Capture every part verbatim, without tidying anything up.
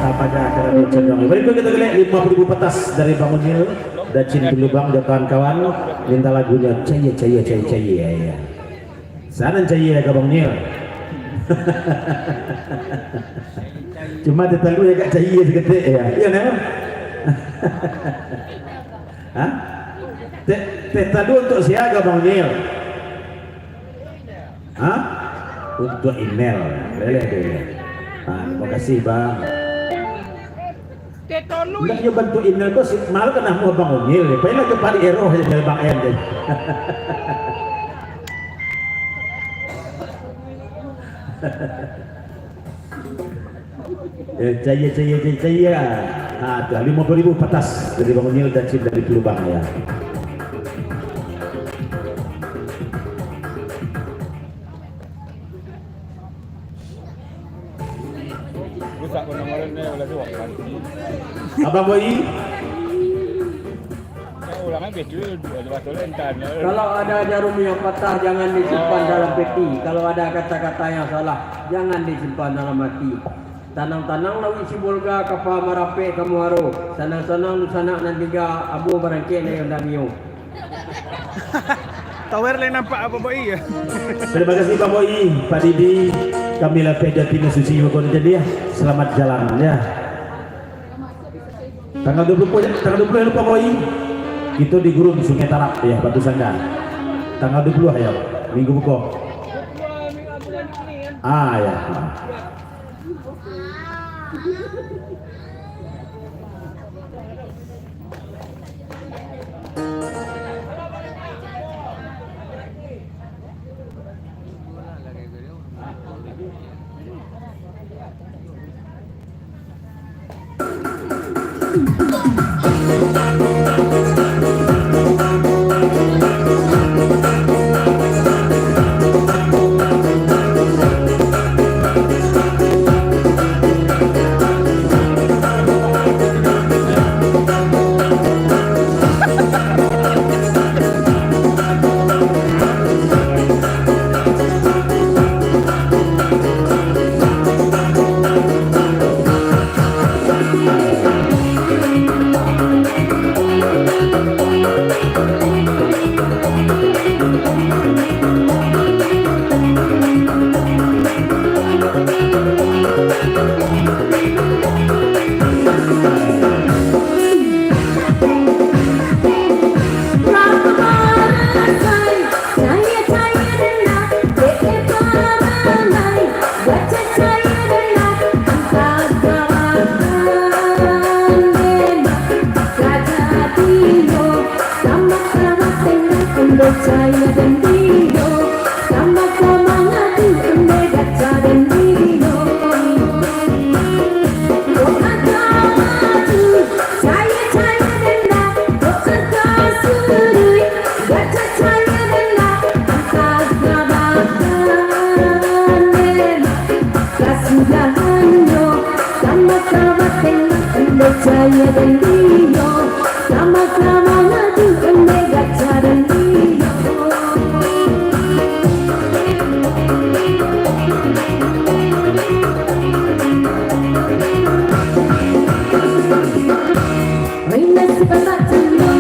Tapada karajo condong. Barikut kito geliak limo puluah ribu patas dari Bang Unyil, Dacin Pilubang jo kawan-kawan. Minta lagunyo Caia, Caia, Caia, Caia, ya. Sanan caia ka Bang Unyil. Cuma tatalu agak caia saketek, ya. Iya, nah? Hah? Teh, teh talua untuak sia ka Bang Unyil? Hah? Untuak Inel. Boleh, boleh. Ha, terima kasih, Bang. Teh talua. Ndak nyo bantuak Inel ko, si, malah ka namuah Bang Unyil. Pailah ka Padi Eroh aja, Bang En. Eh, caia, caia, caia, caia. Ha, tu, limo puluah ribu patas dari Bang Unyil, Dacin dari Pilubang, ya. Rusak ko nomor ni, ulah suak kan. Abang Boi. Ulangan betul, betul entan. Kalau ada jarum yang patah, jangan disimpan dalam peti. Kalau ada kata-kata yang salah, jangan disimpan dalam hati. Tanang-tanang lauik Sibolga, kapa marapek ka muaro. Sanang-sanang dunsanak nan tiga, abuah barangkek layang damio. Tower lai nampak Abang Boi. Terima kasih, Bang Boi, Pak Didi. Kami lapeh jati nan suci, bakon jadi, ya. Selamat jalan, ya. Tanggal dua puluh, tanggal dua puluh, lupa, Bang Boi. Kito di Gurun Sungai Tarap, ya, Batu Sangga. Tanggal dua puluh, ya, Minggu buko. Ah, ya. Kasudahannyo, sama-sama tengok, ende caya dan dio, sama-sama maju, ende gacha dan dio. Oi, nasib bacando,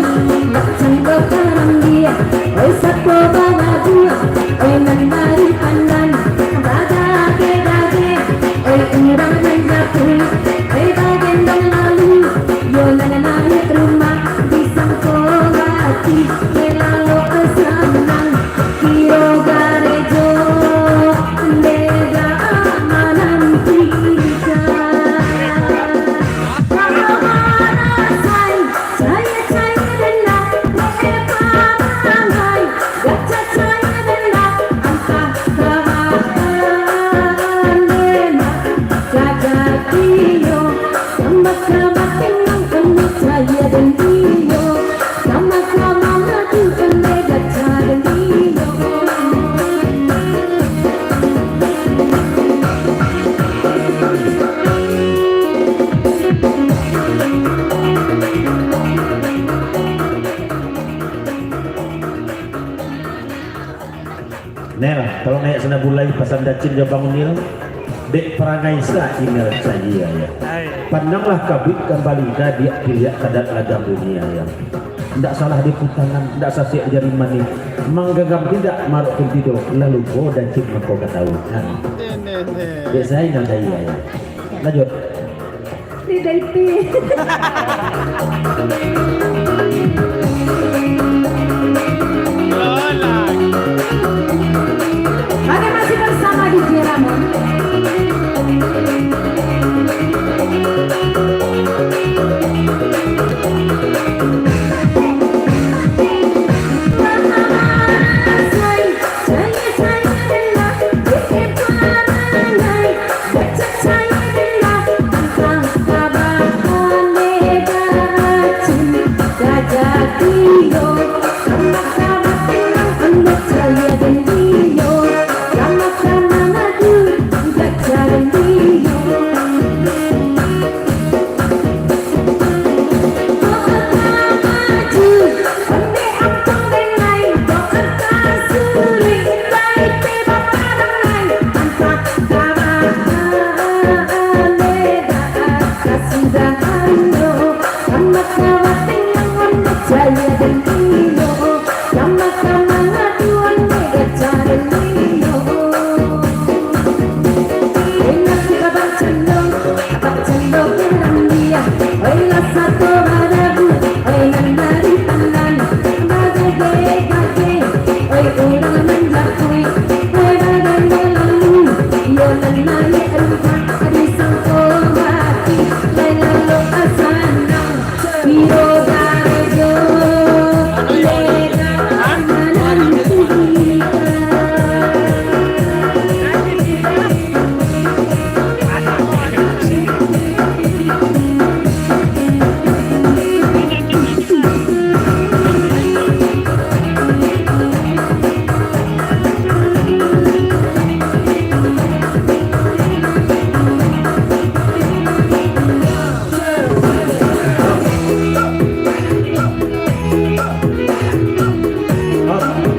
bacando karambia. Oi, sapo bababuah, oi, nan dari pandan, badage-dage. Oi, urang nan japuik, oi, bagendong lalu, yo Lai pasan Dacin jo Bang Unil, dek parangai sa ingat saji, ya. Pandanglah kabuik kambali, ka diak piliak kadat lagam dunia, ya. Ndak salah di putangan, ndak sasek jari manih, mangganggam tidak, marok pun tido, lalu ko Dacin mangko ka tahu. Nah. Dek saya ingat saji, ya. Lanjut. Di Daipi. Oke, masih bersama D J Ramon.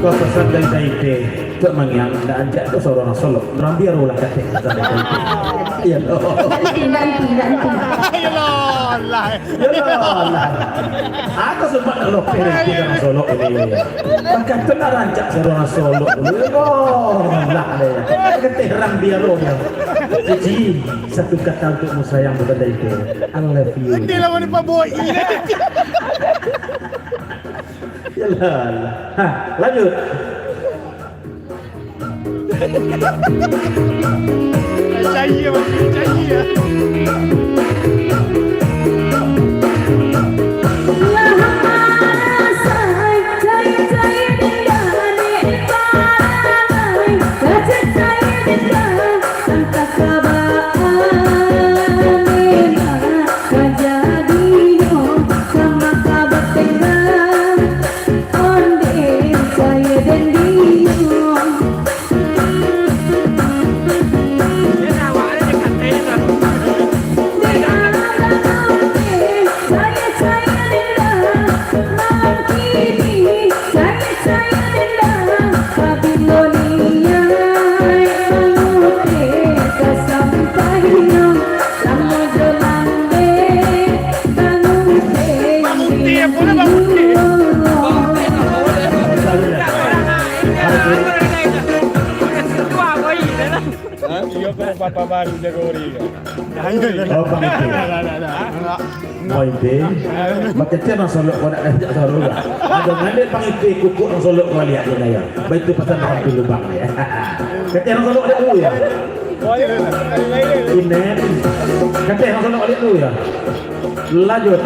Kau pesan dari Taipei. Kok mangiang, ndak rancak tu surang Solok. Rambia ulah katek. Iyo lo. Nanti, nanti, nanti. Iyo lo, lah. Iyo lo, lah. Aku sempat nak lopeh dari surang Solok ini. Maka tu ndak rancak surang Solok dulu. Iyo lo, lah deh. Katek rambia lo dia. Cici, satu kata untukmu sayang, bukan dari itu. I love you. Dia lawan Pak Boy. Iyo lah, lah. Ha, lanjut. Iyo, ko papa baru jago uri. Oh, Bang Ite. Bang Ite. Macam tu nang Solok ko nak ajak sarulah. Ado ngadek Bang Ite kukuak nang Solok ko liak je, yo. Baitu pasan dalam tu lubang, yo. Kecek nang Solok liak dulu, yo. Inen. Kecek nang Solok liak dulu, yo. Lanjut.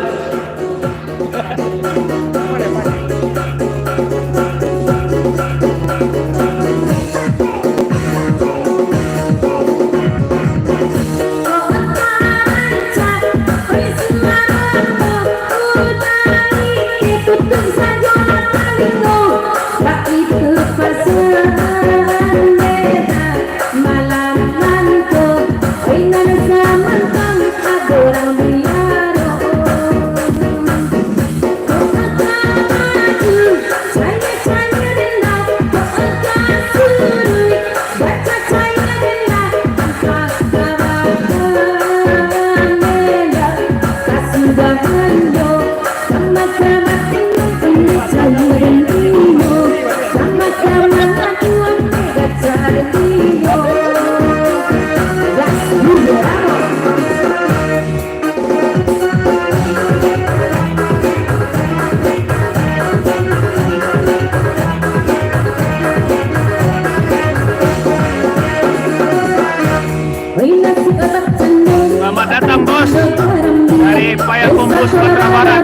Sumatera Barat.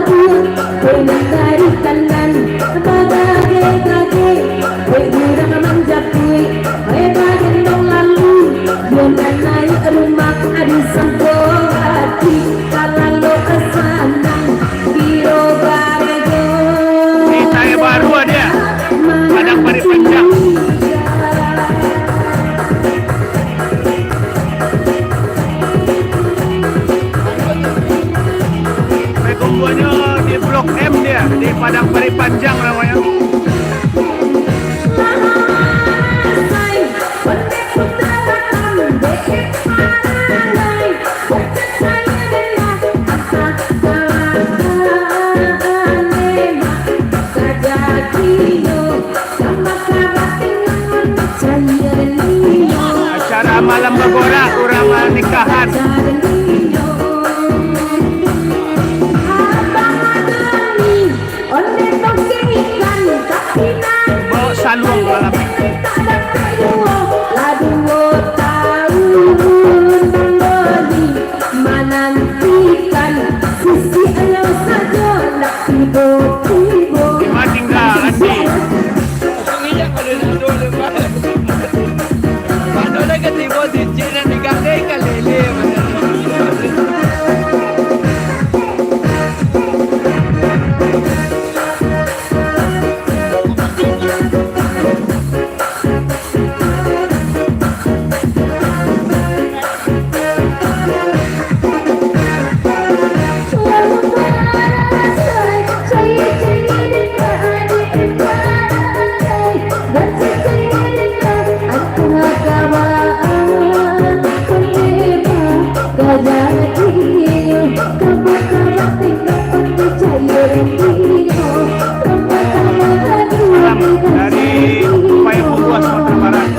Dari kanan, bagage-gage, bergurang manjapuik, bagendong lalu, yo nan naik rumah, ado sampo hati, kalalo sanang, biro barago. Ni saya baru aja, Padang Parit Panjang. Perkumpulannya di Blok M dia, di Padang Parit Panjang namanya. Acara malam bagorak, urang manikahan. Bawa saluang malam ni. Manantikan, sisi elok sajo nak tibo-tibo. Cuma tinggal Andi. Mano lah ka tibo cincin nan digadai ka lele. Salam dari Upaya Bubuah, Sumatera Barat.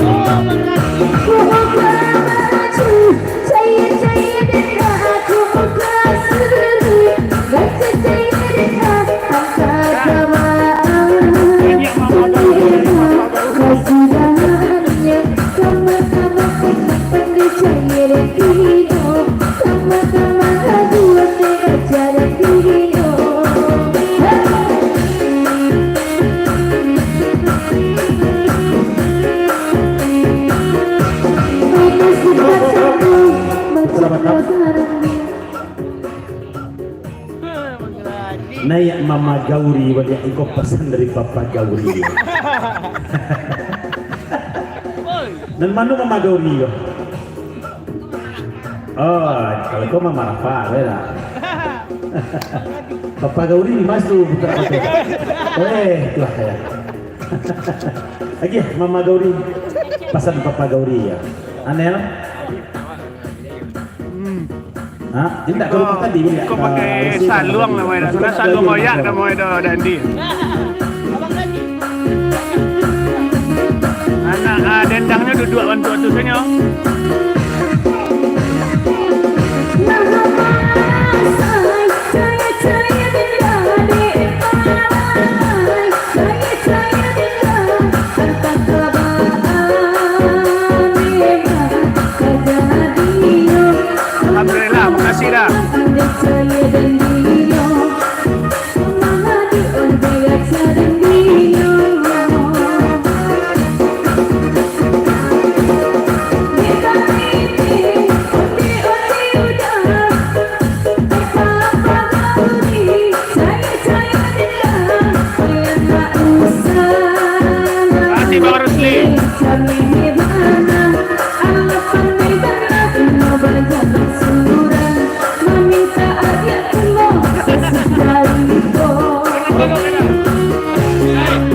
Naiak Mama Gauri baliak, iko pasan dari Papa Gauri. Nan mano Mama Gauri ko? Oh, kalau ko Mama Rafa, beda. Papa Gauri ni masuk, putra tu. Eh, itulah ya. Lagi Mama Gauri. Pasan Papa Gauri ya. Anel. Hmm. Ha? Indak, kalau tadi, ko pakai saluang namanya, saluang oyak namanya, Dandi. Anak, ah, dendangnyo duduak bantuak tu sanyo. Alhamdulillah, makasih dah. Makasih, Bang Rusli.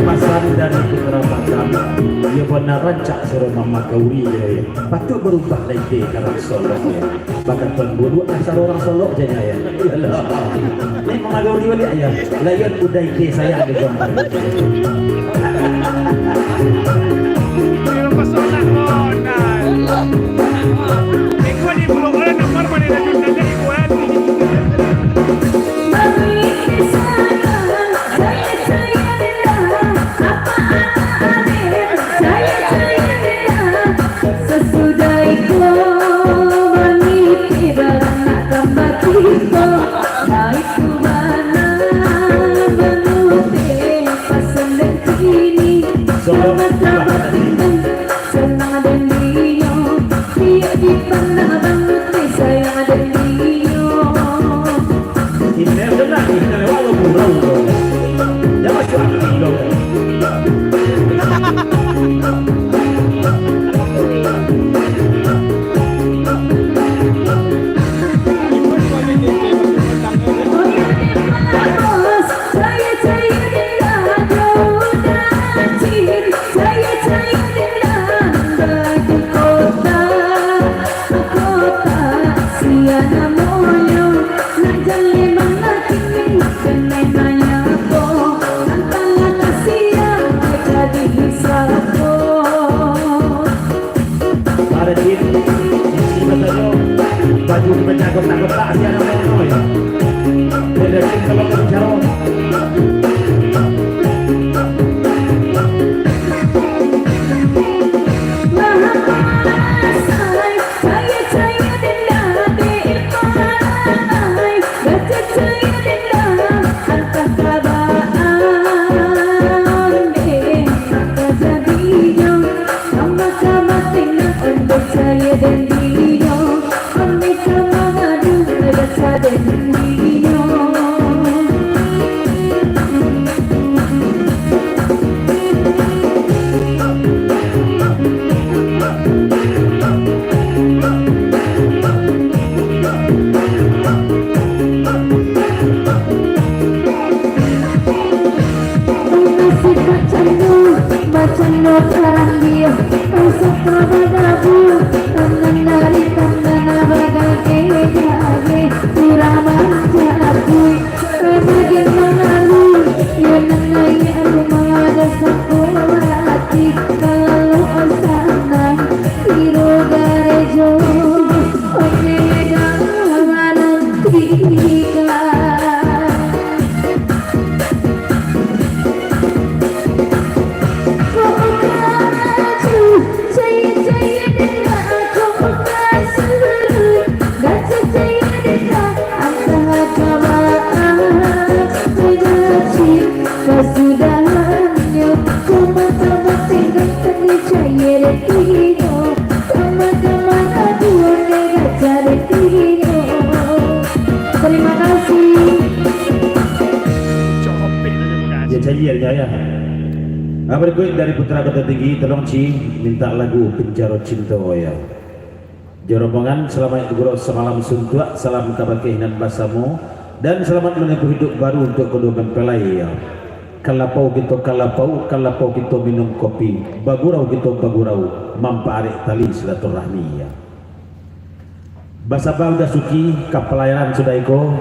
Pasan dari Putra Batam, iyo bana rancak suaro Mama Gauri, yo, yo. Patuik barubah dari ka urang Solok, yo. Bakaton buluak lah suaro urang Solok, jan, yo. Iyolah. Ni Mama Gauri baliak, yo. Layan udah ide sayang di gambar. Sasudah iko, maniti baranak tambah kito, nah itu Iko nyo dah nangih, dah lewat lo gurau lo. Jan masuak ati lo. Ada Cin, isi batanyo, baju dipacah kotak-kotak, sia namo nyo, yo. Ada Cin, kalau bicara. Terima kasih. Ya, cair je, ya. Ah, berikut dari Putra Kota Tinggi, tolong Ci, minta lagu Penjaro Cinto, ya. Jo rombongan, salamaik gugurau samalam suntuak, salam kabakeh nan basamo, dan salamat manempuh iduik baru untuak kaduo mempelai, ya. Kalapau kito kalapau, kalapau kito minum kopi, bagurau kito bagurau, mampaarek tali silaturahmi, ya. Basaba udah suki, ka palayaran sudah iko,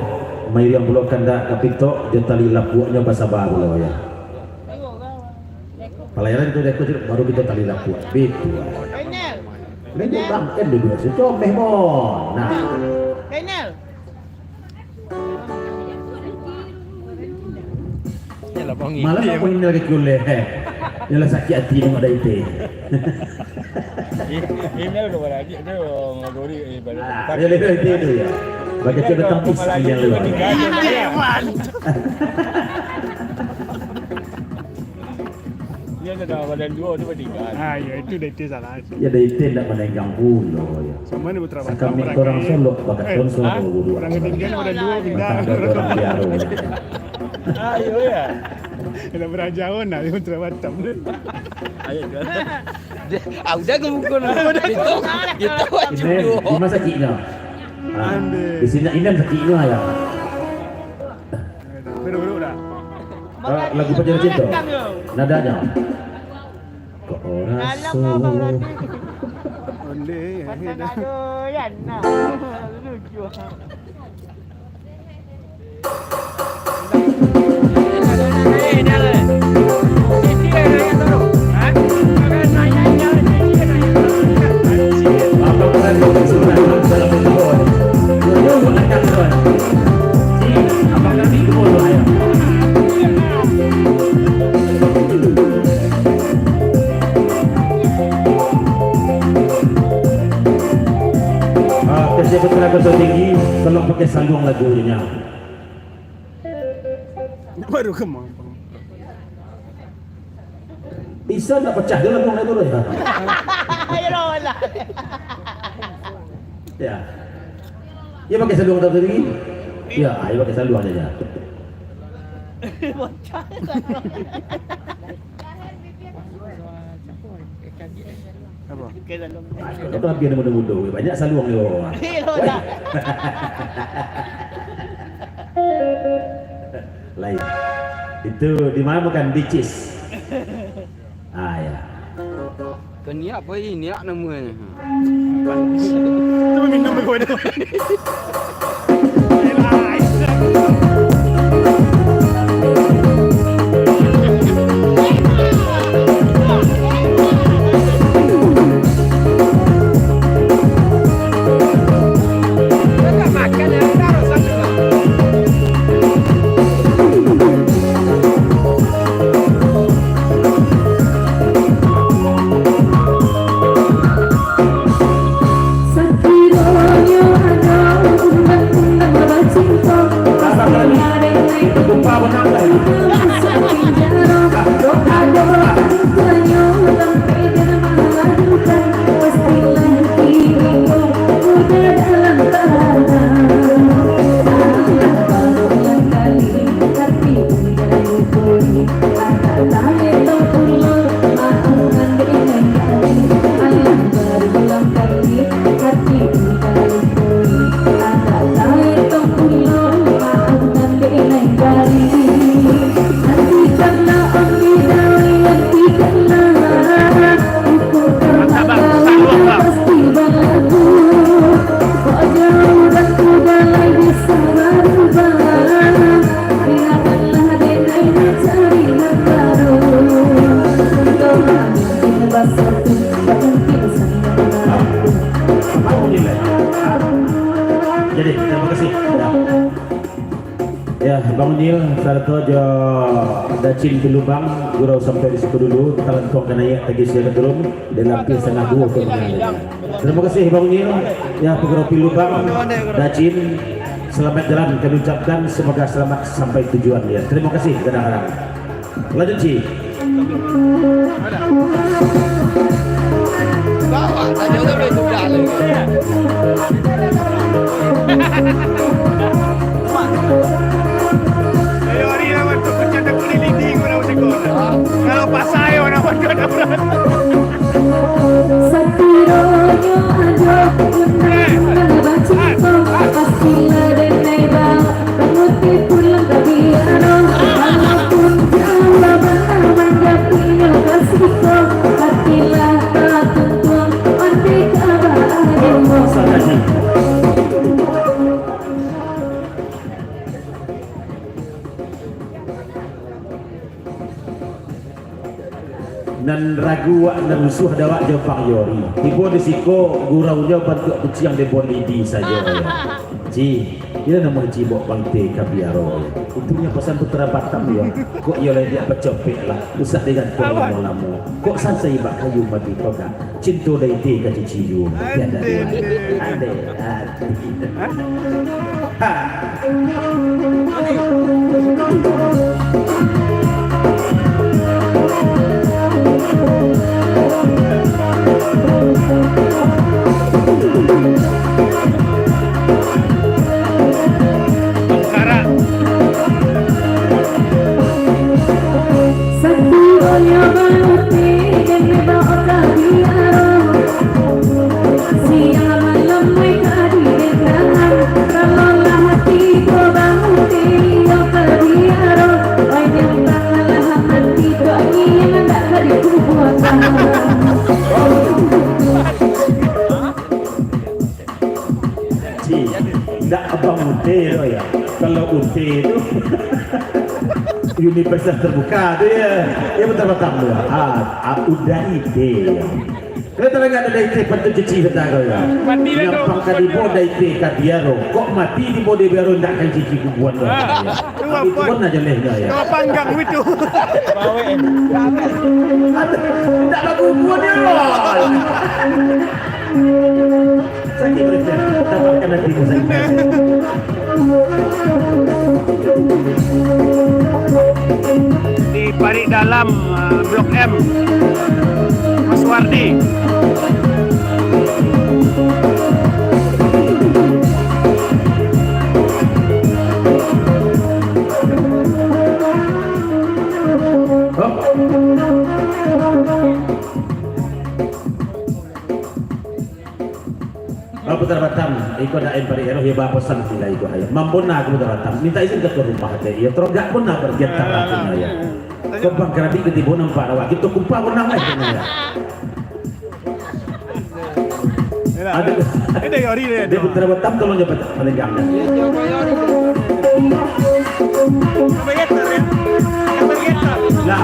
mairiang pulo kandak ka pitok, jo tali lapuaknyo basaba pulo, ya. Palayaran tu dah iko, baru kito tali lapuak. Bitu. Ini bang, kan duduk situ, meh, mon. Nah. Yalah, bang, malah ini bang, yang pengendal kaki uleh, eh. Yalah, sakik ati nengok dari teh. Ini udah baradik tu, ngagori, eh, baradik. Ah, dia lebih dari teh tu, ya. Bagi dia tu dah tampis malah dia tu, ya. Mantap. Dia ada badan dua tu bertiga. Ah, ya, itu dah itu salah. Ya, dah itu ndak menenggang pulo, ya. Sama ni putra. Sakami orang Solok, bakat eh, Solok, ah, guru. Orang ketiga badan dua, pindah. Batang dua orang biaro, ya. Ayo, ya. Kena berajauhan lah, dia putra Batam tu. Ayo, kan. Dia, ah, udah ke buku nak? Udah. Dia tahu, dia tahu aja. Ini, dua. Di mana sakitnya? Ah, andai. Di sini Inan sakitnya, ya. Duduk, duduk dah. Ah, lagu Pajar Cinta. Nadanya. Kok ora so. Ondeh, ya, pasang ya, dah. Aduh, ya, nah. Lucu. Ah, P C Putra Kota Tinggi, tolong pakai saluang lagunyo. Baru kemang. Bisa ndak pacah dia lagu naik turun, ya? Ayo lah, lah. Ya. Iyo pakai saluang tau tadi? Ya, ah, iyo pakai saluang sajo. Apo? Ah, kalau kalabiahan mudo-mudo, banyak saluang di bawah. Iyo, weh. Lain. Itu di ma makan? Di Cis. Ah, ya. Kaniak apa iniak namonyo? Itu minum dulu. Jadi, terima kasih. Ya. Ya, Bang Unyil, sarato jo Dacin Pilubang, gurau sampai di situ dulu, talantuang ka naiak, tagih sia ka turun, dilapih satangah duo tu. Terima kasih, Bang Unyil. Ya, Gurau Pilubang, Dacin, selamat jalan kami ucapkan, semoga selamat sampai tujuan, ya. Terima kasih, kadang-kadang. Lanjut, Ci. Bawa sajo tu boleh sudah lagi. Ayo, hari lawan tu, macam tak boleh leading orang sekolah. Kalau pasai orang macam tak berani. Sakironyo ado undangan bacinto, pastilah denai bawa pamutih pulang ka biaro. Walaupun jauah bana manjapuiknyo ka siko, hatilah tatuntuang, ondeh ka bahagianyo. Nan ragu wak, nan rusuah dek awak jo Bang Yori. Tibo di siko, guraunyo bantuak kuciang dek Bang Lidi sajo, yo. Ci, iyo namo Ci bawa pangitih ka biaro, yo. Untuaknyo pasan Putera Batam, yo. Kok iyo lai diak bacopek lah, usah digantuang lamo-lamo. Kok sansai bak kayu mati togak. Cinto daite ka cici juo. Tiada duo. Andai ati. Ha. Angkara. Sakironyo balutih den baok ka biaro, siang malam ai ka didendangan. Kalau lah tibo balutih iyo ka biaro, wai nyampang lah mati, tu angin nan dak ka dikubuakan. Ci, ndak abang Ute tu, yo. Kalau Ute tu, universitas terbuka tu, yo. Yo, betul-betul tu. Ah, ah, udah ide, yo. Kalau tak ingat ada ide, patut cuci betul tu, yo. Nyampang ka dibo, dah ide ka biaro. Kok mati dibo di biaro, ndak ka cuci kubuan tu, yo. Itu pun aja leh, yo. Kalau panggang itu. Aduh, ndak lagu kubuan dia, yo. Sakit perut, dapatkan hatimu, sakit. Di parik dalam, ah, Blok M, Mas Wardi. Ba Putra Batam, iko dak empari eroh, iyo bapasan tingga iko ayo. Mambona ka Putra Batam, minta izin ka tuan rumah, kata iyo, torogak pun nak bergetar hati ayo. Kok bang karadik ketibo nampak awak, kito kumpang pun nak main, kata iyo. Ada. Dia Putra Batam, tolong dapat paling gak. Lah.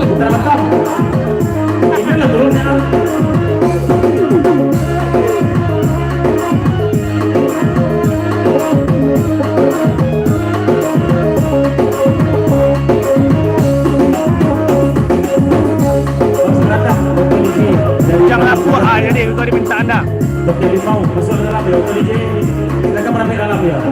Putra Batam. Inilah turunnya. Jangan lapor, ha, jadi kau diminta anda. Oke, Limau, masuk dalam ya, oke, D J. Silakan meramai dalam ya.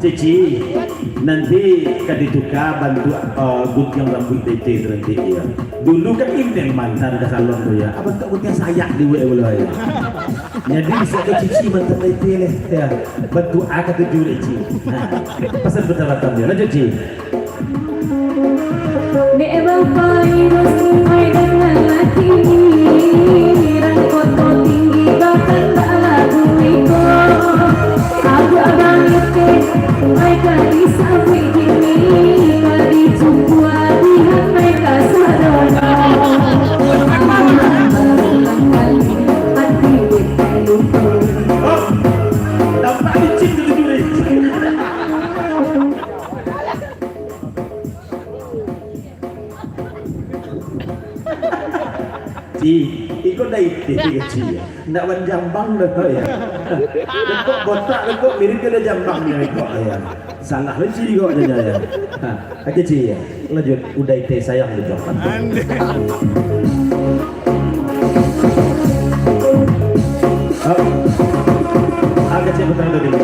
Cici, nanti ka dituka bantuak, eh, guntiang rambuik Daite tu nanti, ya. Dulu kan Ineng mantan ka salon tu, ya. Bantuak guntiang sayak di wek pulo, ya. Jadi, bisa ka Cici mantan Daite leh, ya. Bantuak A ka tuju dek Cici. Nah, pasan Putra Batam, ya. Lanjut, Ci. Dek bapai basuai dengan laki, rangkot tinggi batang balagu iko. Abuak bangkek, baik ka disabuik kini, ka dicukua dihanai ka sadonyo. Abuak bangkek, hati dek lupo. Nampak licin tu tujuh ni. Ci, iko Daite kecil, ya. Ndak wan jambang doh, ya. Lekok botak, lekok mirip jo jambang ni, lekok, ya. Salah lo Ci kok, ya, ya. Ha, oke, Ci, ya. Lanjut, Udaite sayang di jambang. Ande. Ha. Oke, Ci, putar dulu.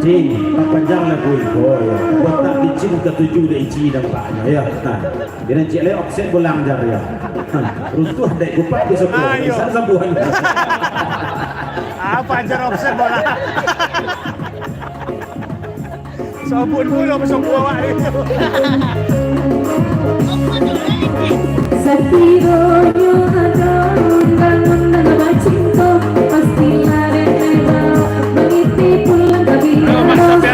Ci, panjang lagu iko, ya. Botak licin katuju dek Ci nampaknyo, ya. Nah, kini ciek lai offset bolang jar, ya. Nah, runtuah dek kupak di sebelah. Ayo. Bisa sambuhan. Apa jar offset bolang? Sobun pulo basobun awak ni. Sakironyo ado undang-undang bacinto, pastilah dek bawa mangiti pulang ka Bilaro.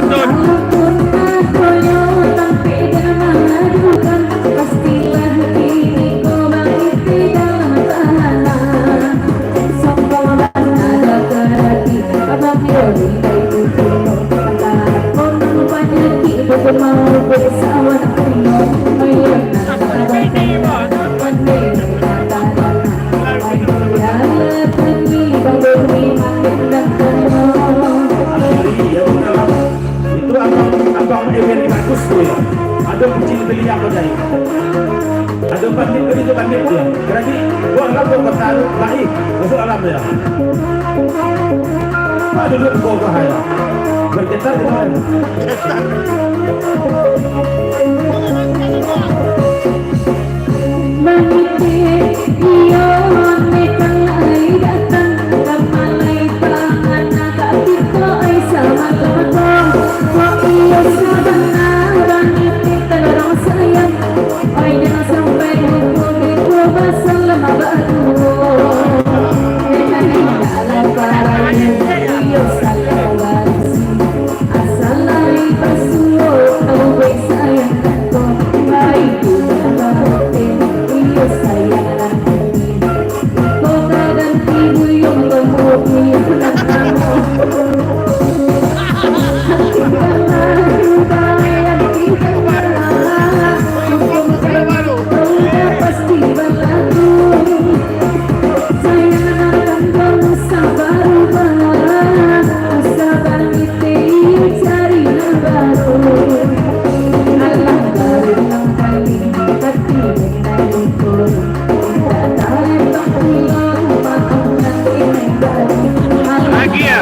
Walaupun akonyo tampek dek mangadukan, pastilah kini ko mangiti dalam tahanan. Itu abang, abang Ewen bagus tu, ya. Ada kucing beliau tadi. Ada bandit tadi tu, bandit dia. Jadi, buat apa kau taruh baik? Masuk dalam dia. Apa duduk kau bahaya? Bergetar di mana? Mangitih iyo, mekang lai datang, kamalai pangan ka kito ai samato-mato. Kok iyo sabana, mangitih tadorong sayang, ai jan sampai lupo kito basalam baduo. Mekang indak lapar, iyo salah barisi, asal lai basuo, tau baik sayang ko, baik. Lagi ya?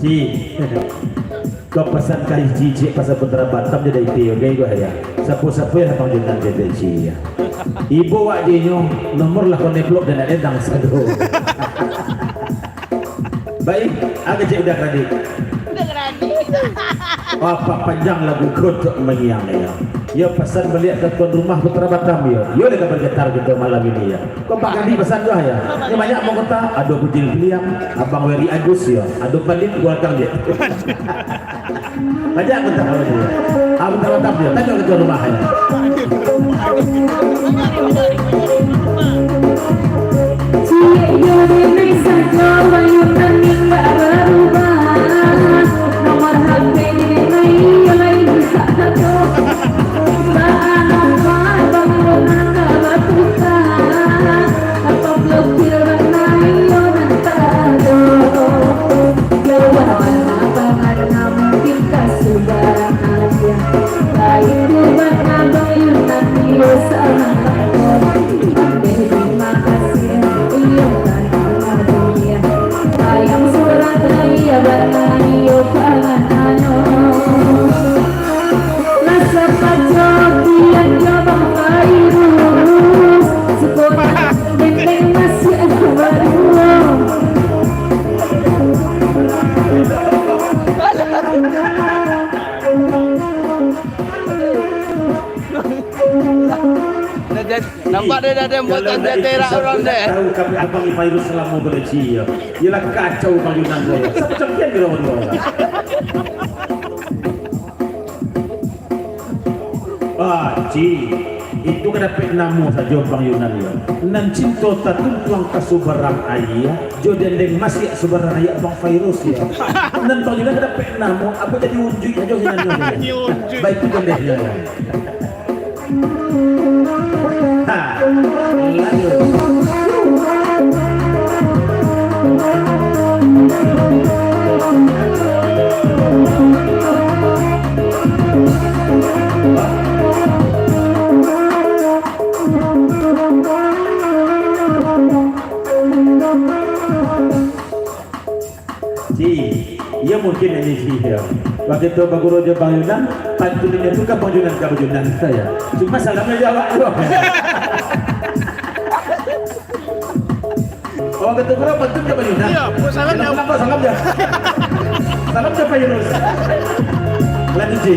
Ji, kau pasan ka Ji, Ji, pasal Putra Batam je dari Tio, gai gua ya. Sapo-sapo yang datang Yunan je dari Ji ya. Ibo wak Ji nyo, nomor lah konek blok dan nak datang sado. Baik, agak cek udah tadi. Udah tadi. Apa panjang lagu kau tu mengiang ya. Ya pasan baliak ka tuan rumah Putra Batam ya. Yo dah bergetar gitu malam ini ya. Kau Pak Gandhi pesan tu ya. Ini banyak mau kota, ada Bujil Piliang, Abang Weri Agus ya, ada Pandit Buakang dia. Banyak kota kalau dia. Ah, bentar-bentar dia, tanya ke tuan rumah ya. Ciek yo denai sajo, bayunan indak barubah. Nomor H P denai yo lai rusak sajo. Baa namo abang yo nan ka batuka? Apo blokir bana iyo nan tado? Yo bana pangan mungkin ka subarang aja. Baitu bana bayunan iyo samangat. Tarimo kasih iyo bana dunia. Sayang surang aja bana iyo pangan ano. Rasa pacokian jo Bang Fairuz, suko dendeng nasiak baruo. Dah jadi, nampak deh dah ada buatan jatera orang deh. Tahu kami Abang Fairuz selama boleh cia. Yalah kacau Bang Yunan tu. Siapa champion di lawan tu? Ah, Ci, itu ka dapek namo sajo Bang Yunan yo. Nan cinto tatumpuang ka subarang aia, jo dendeng masiak subarang aia Bang Fairuz yo. Nan Bang Yunan ka dapek namo, apo jadi unjuik sajo sinan yo. Jadi unjuik. Baik tu dendengnya yo. Ha, lanjut. Ci, iyo mungkin ini Ci, yo. Waktu itu baguru jo Bang Yunan, pantun inyo tu ka Bang Yunan, ka Bang Yunan, yo. Cuma salamnyo jo awak tu. Oh, waktu itu guru pantun ka Bang Yunan. Iyo, buek salam jo awak. Salam jo. Salam jo Fairuz. Lanjut, Ci.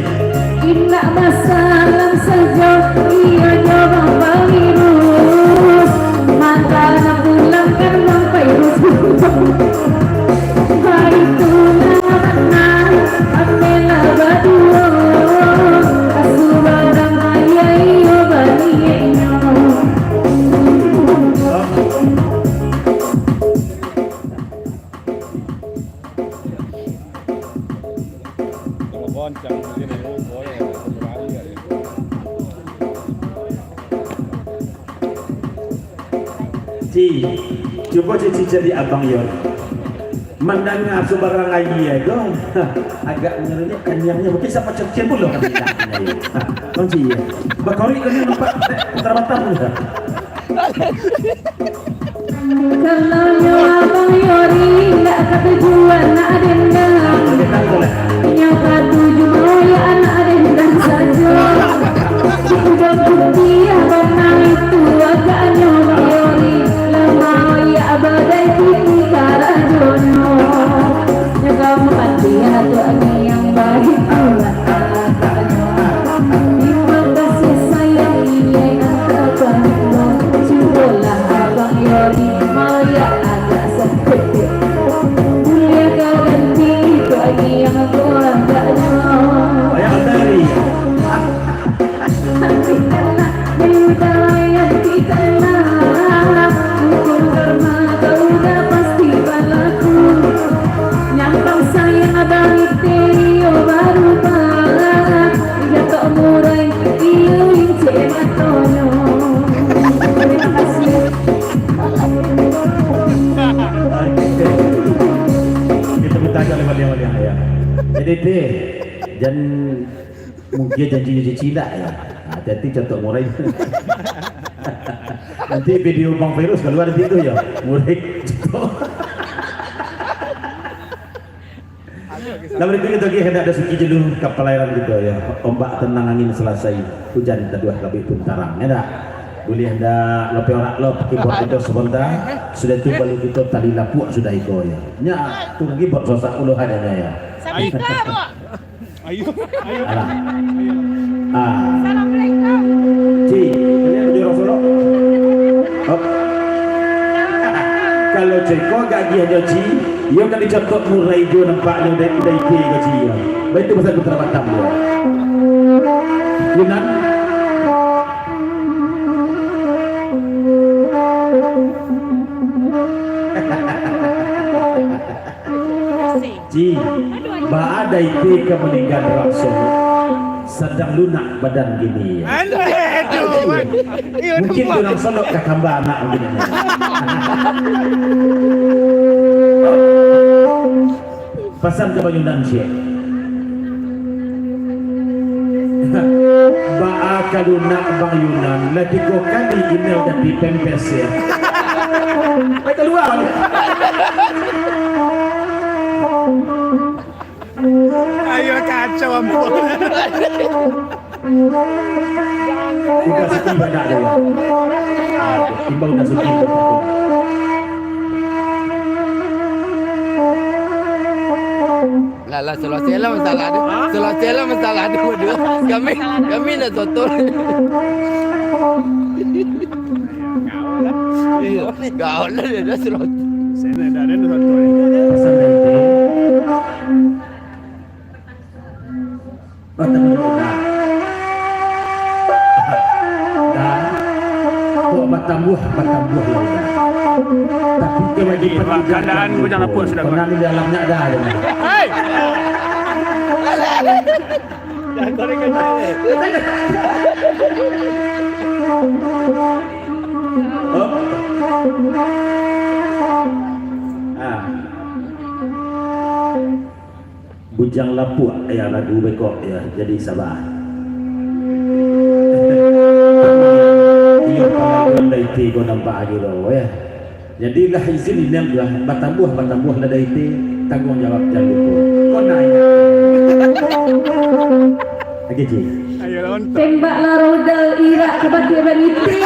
Indak basalam sajo, iyo jo Bang Fairuz. Mantap, pulangkan Bang Fairuz. Baitulah bana, ambiaklah baduo, ka subarang aia iyo banieknyo. Kalau goncang begini, oh, goyang, satu kali ya. Ci, cubo Ci, Ci cari abang yo. Mandanga subarang aia tu, agak mengerunyuk kaniangnyo. Mungkin siapa cengcen pulo kan tidak. Bang Ci, ya. Bakorek kaniang nampak, eh, Putra Batam tu. Kalau nyo abang Yori, ndak katuju anak dendang. Nyo katuju maoyak anak dendang sajo. Sudah putiah bana itu agaknyo Bang Yori. Lah maoyak badai kini karajonyo. Nyo ka makan dia tu angin yang baik pulang. Terima kasih sayang, iya yang terbaik. Cubolah abang Yori, maoyak agak saketek. Buliah ka ganti itu angin yang kurang agaknyo. Hati kena, mudah hati kena. Hukum karma kau dah pasti balaku. Nyampang sayang abang itu iyo barubah. Iyo tok murai, iyo incek Iyo, janji-janji cilik lah, yo. Nah, hati-hati catok murai. Nanti video Bang Virus kalua di situ, yo. Murai catok. Lah, barikutnyo kito agiah, ndak, Dasuki Jelu, ka palairan kito, yo. Ombak tenang, angin salasai, hujan taduah, labuik pun tarang, yo ndak? Buliah ndak, lapeh orak lo, pakai buat kito sabanta. Sudah tu, balu kito tali lapuak sudah iko, yo. Nya, tu lagi buat sosak ulu hadanya, yo. Sabanta, Bok. Ayo, ayo. Alah. Ah. Assalamualaikum. Ci, kalian baju orang Solok? Hop. Kalau ceko gagiah nyo, Ci, iyo kan dicatok murai jo nampaknyo dari, dari P ko, Ci, yo. Baik tu pasal putra Batam, yo. Yunan. Ci, baa dai te ka maninggan raso, sadang lunak badan kini. Aduh, aduh. Mungkin urang Solok ka tambah anak kini. Pasan ka Bang Yunan, Syek. Baa ka lunak Bang Yunan, lah tigo kali inyo ganti pempes, yo. Pai kalua. Ayo, kacau, ampun. Udah Suki banyak je, yo. Ah, imbau Udah Suki. Lah, lah, selesai lah masalah tu. Selesai lah masalah tu, bodoh. Kami, kami nak soto. Iyo, gaul lah dia dah selesai. Sana dah ada soto. Pasal itu. Batang udah. Dah. Kok batambuah, batambuah lah udah. Tapi kewajiban keadaan bujang lapuk sudah. Pernah di dalamnya ada, ada. Hei! Jangan korek-korek. Hop. Ah. Bujang lapuak, yo, ragu beko, yo, jadi saba. Iyo, pangalaman dai te ko nampak ajo lo, yo. Jadi lah izin inian lah, batambuah, batambuah lah dai te, tangguang jawab jan lupo. Ko naik. Oke, Ji. Ayo, lawan. Tembaklah roda irak ka bakeh baniti.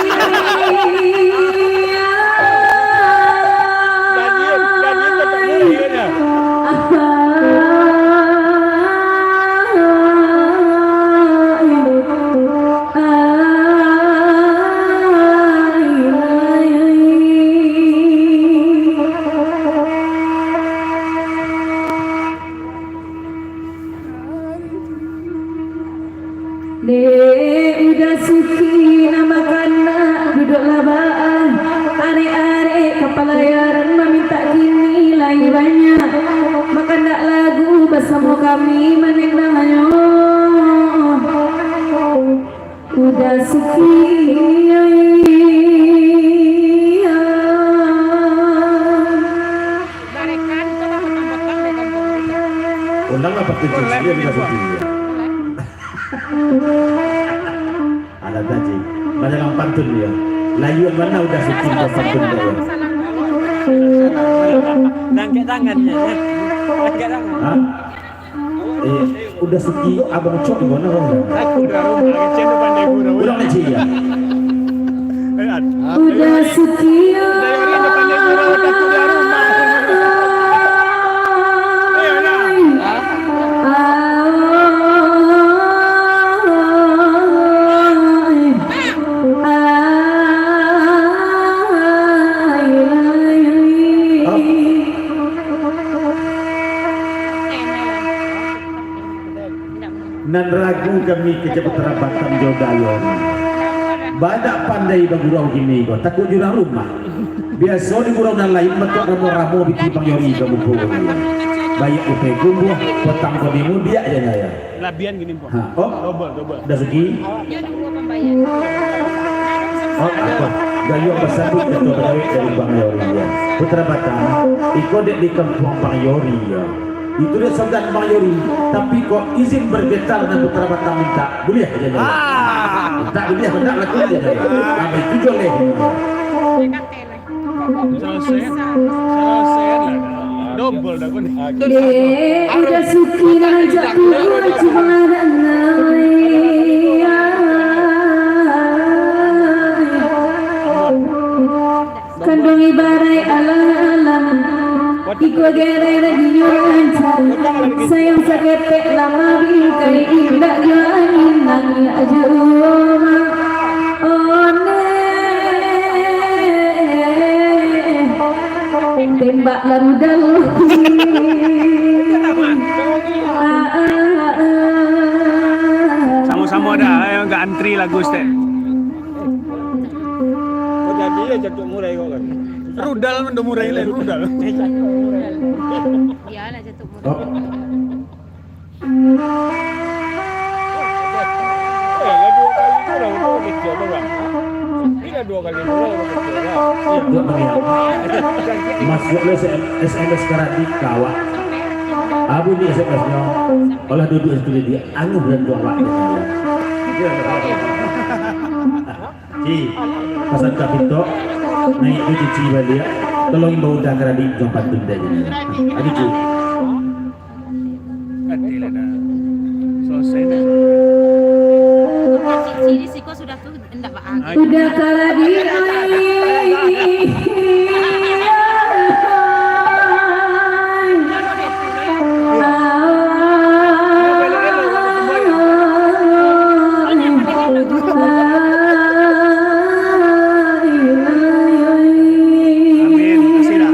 Gaji, gaji tetap murah, yo, nya. Dek Uda Suki nan bakanak, duduaklah baa, arek-arek ka palayaran mamintak kini lai banyak, bakandak lagu basamo kami manendangnyo. Uda Suki. Ulang apa tu, Cik? Dia Uda Suki. Ada tadi. Banyak pantun dia. Layuan mana Uda Suki, Uda pantun dia. Angkat tangannya. Angkat tangan. Hah? Eh, Uda Suki, Abang Cok di mana, Bang? Aku dah rumah, kecil tu pandai gurau. Ulang lagi, ya. Eh, Ad. Uda Suki, Dayori tu pandai gurau, aku dah rumah. Eh, Uda. Nan ragu kami ka Putra Batam jo Dayori. Badak pandai bagurau kini ko, takut jurang rumah. Biaso di gurau nan lain, matuak ramo-ramo biti Bang Yori ka muko ko. Baiak upai gumbuah, potang ko di mudiak je naya. Labian gini, Bang. Ha, oh? Double, double. Dah suki? Oh, apa? Gayuang basabut kato badawek dari Bang Yori, ya. Putra Batam, iko dek di kampuang Bang Yori, ya. Itu dia sabda Bang Yori, tapi kok izin bergetar dan putra batang minta, buliah aja. Ah. Minta buliah, minta laku aja. Apa itu joleh? Salasai, salasai lah. Dobel dah kau ni. Dek, udah suki nak ajak keluar, cuma nak ngai. Kanduang ibarat alam-alam, iko gerai lagi nyo rancak. Sayang saketek lama bingkai, indak jo angin nangih ajo. One, tembak lalu dalam. Samo-samo dah, ayo, agak antri lagu, Ustaz. Kau jadi ya jatuh murai kau kan? Rudal mah dah murai lah, rudal. Biarlah jatuh murai. Oh. Eh, lah dua kali tu lah, orang kecil orang. Bila dua kali tu lah, orang kecil lah. Dua kali. Masuk lah S M S, S M S ka Radit ka awak. Abu ni S M S-nyo. Olah duduk situ dia, anu bulan tu awak. Ci, pasan ka pintok, naik tu cici baliak, tolong imbau udah ka Radit, jangan pantun dek ni. Adi, Ci. Adi lah dah. Selesai dah. Cici di siko sudah tu, ndak ba-, udah ka Radit, ai. Amin. Makasih dah.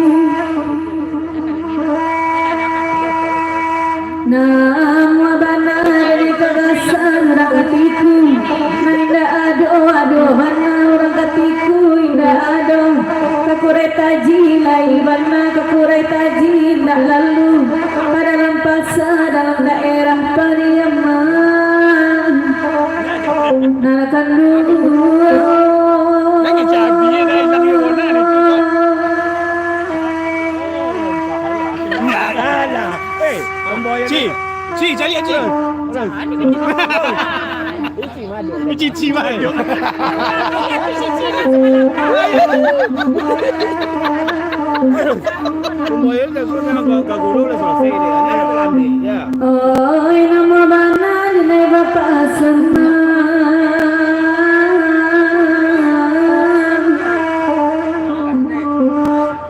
Namuah bana dari kagasan urang katiku, nan indak ado, ado bana urang katiku, indak ado. Kakurai taji lai bana, kakurai taji indak lalu ka dalam pasa dalam daerah Pariaman. Narakan dulu. Ci, Ci, cari Ci. Cici mah. Oi, namo bana dinai bapak Saman.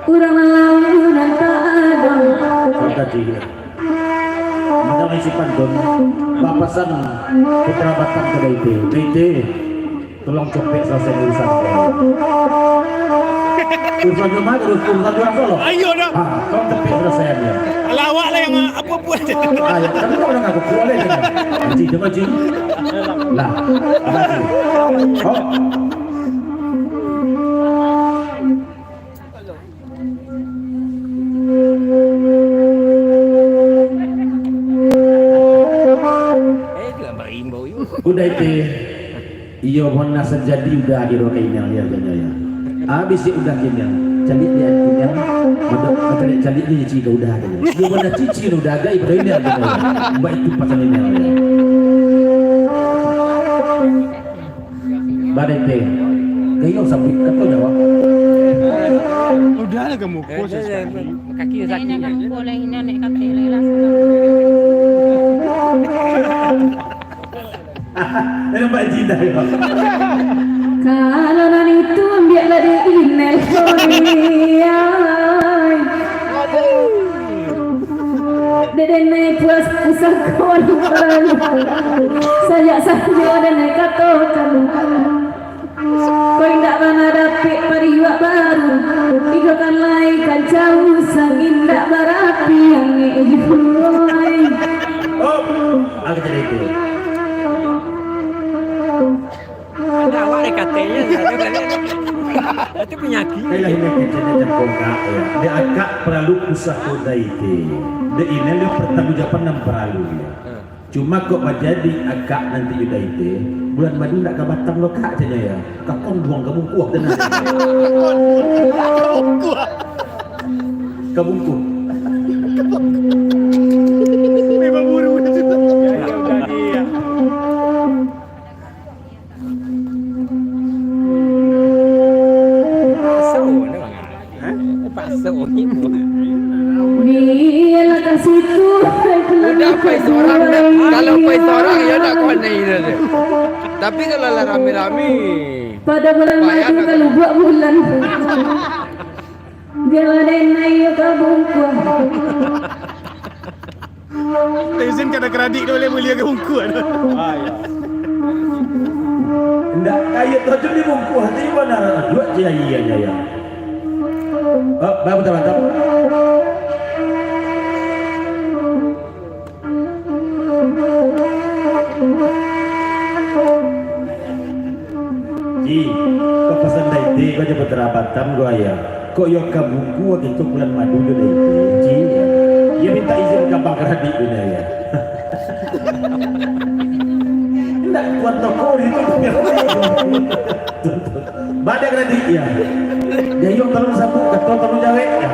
Urang lalu nan tak ado. Macam isi pantun, bapasan putra batang ka Daite. Daite, tolong copek salasai urusan. Urusan rumah, urus-, urusan rumah tu loh. Ayo dah. Ha, tolong copek salasaiannyo. Alah, awak lah yang, ah, apa buat. Ah, ya, tapi kau udah ngaku kuat deh, kan? Haji, dengar, Haji. Lah, Haji. Oh. Udah itu, iyo pun nasa jadi udah di roda inang dia, dia, dia. Habis si udah inang, calik dia inang, mada, mada calik dia cici ka udah dia. Iyo pun cici udah agak ibrah inang dia. Baik itu pasal inang dia. Badai teh. Gayo sampai kato jawab. Udah lah kamu, kos sekali. Kaki sakit. Boleh ini naik kaki lah. Nampak jidah ya. Kalau nan itu ambiaklah di inel. Dek denai puas pusako. Sajak sajo denai katokan. Kau indak bana dapik pariuak baru. Tigo kan lai kan jauh, sangin indak barapi angek juai. Oh, aku jadi itu. Ada awak dek katanya, itu penyakit. Kailah ini kecilnya cakok kak, ya. Di akak perlu pusako Daite. Di ini pertanggungjawaban nan perlu, ya. Cuma kok bajadi akak nanti jo Daite, bulan madu ndak ka batang lo kak, caknyo ya. Kakon buang ka bungkuh, tenang. Ka bungkuh. Biarlah ka situ, hai penangis. Udah pai sorang dah. Kalau pai sorang, yo ndak kuanai dah. Tapi kalau lah rami-rami. Pada bulan madu, kalau buak bulan. Biarlah denai yo ka bungkuang. Izin kada karadik tu boleh mulia ka bungkuang. Ah, ya. Indak kaya tu di bungkuang, hati bana duit je iya, iya, iya. Oh, baru tahu, tahu. Ji, kok pasan Daite ko aja Batara Batam ko, ayah. Kok yo ka bungkuang itu bulan madu jo Daite, Ji, ya. Yo minta izin ka Bang Radik dulu, ya. Indak kuat toko di itu. Bada Radik, ya. Jayok tolong sapu, kato tolong jawek, ya.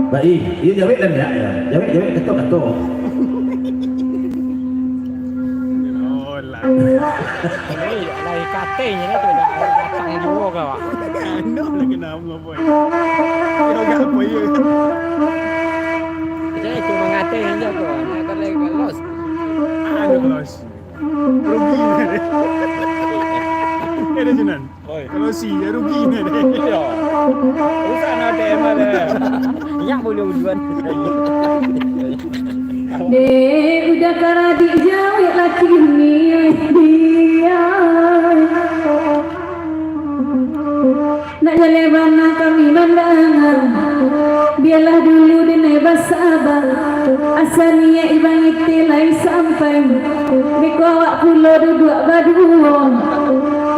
Baik, iyo jawek lah, ya. Jawek, jawek, kato, kato. Oh, lah. Lai katai je lah tu, dah datang juo ka awak. Anak lah kena apa, boy? Yo, agak apa, yo? Jadi, cuma ngatai je tu, nak kena loss. Anu loss. Rugi. Ada je, Nan. Oi. Kalau si, ya rugi, Nan. Iyo. Usah nak A T M ada. Yang boleh ujuan. Dek, udah karadik jawek laki ni, dia. Nak jaleh bana kami mandanga, bialah dulu denai basaba. Asa niaik Ibang Ite lai sampai, beko awak pulo duduak baduo.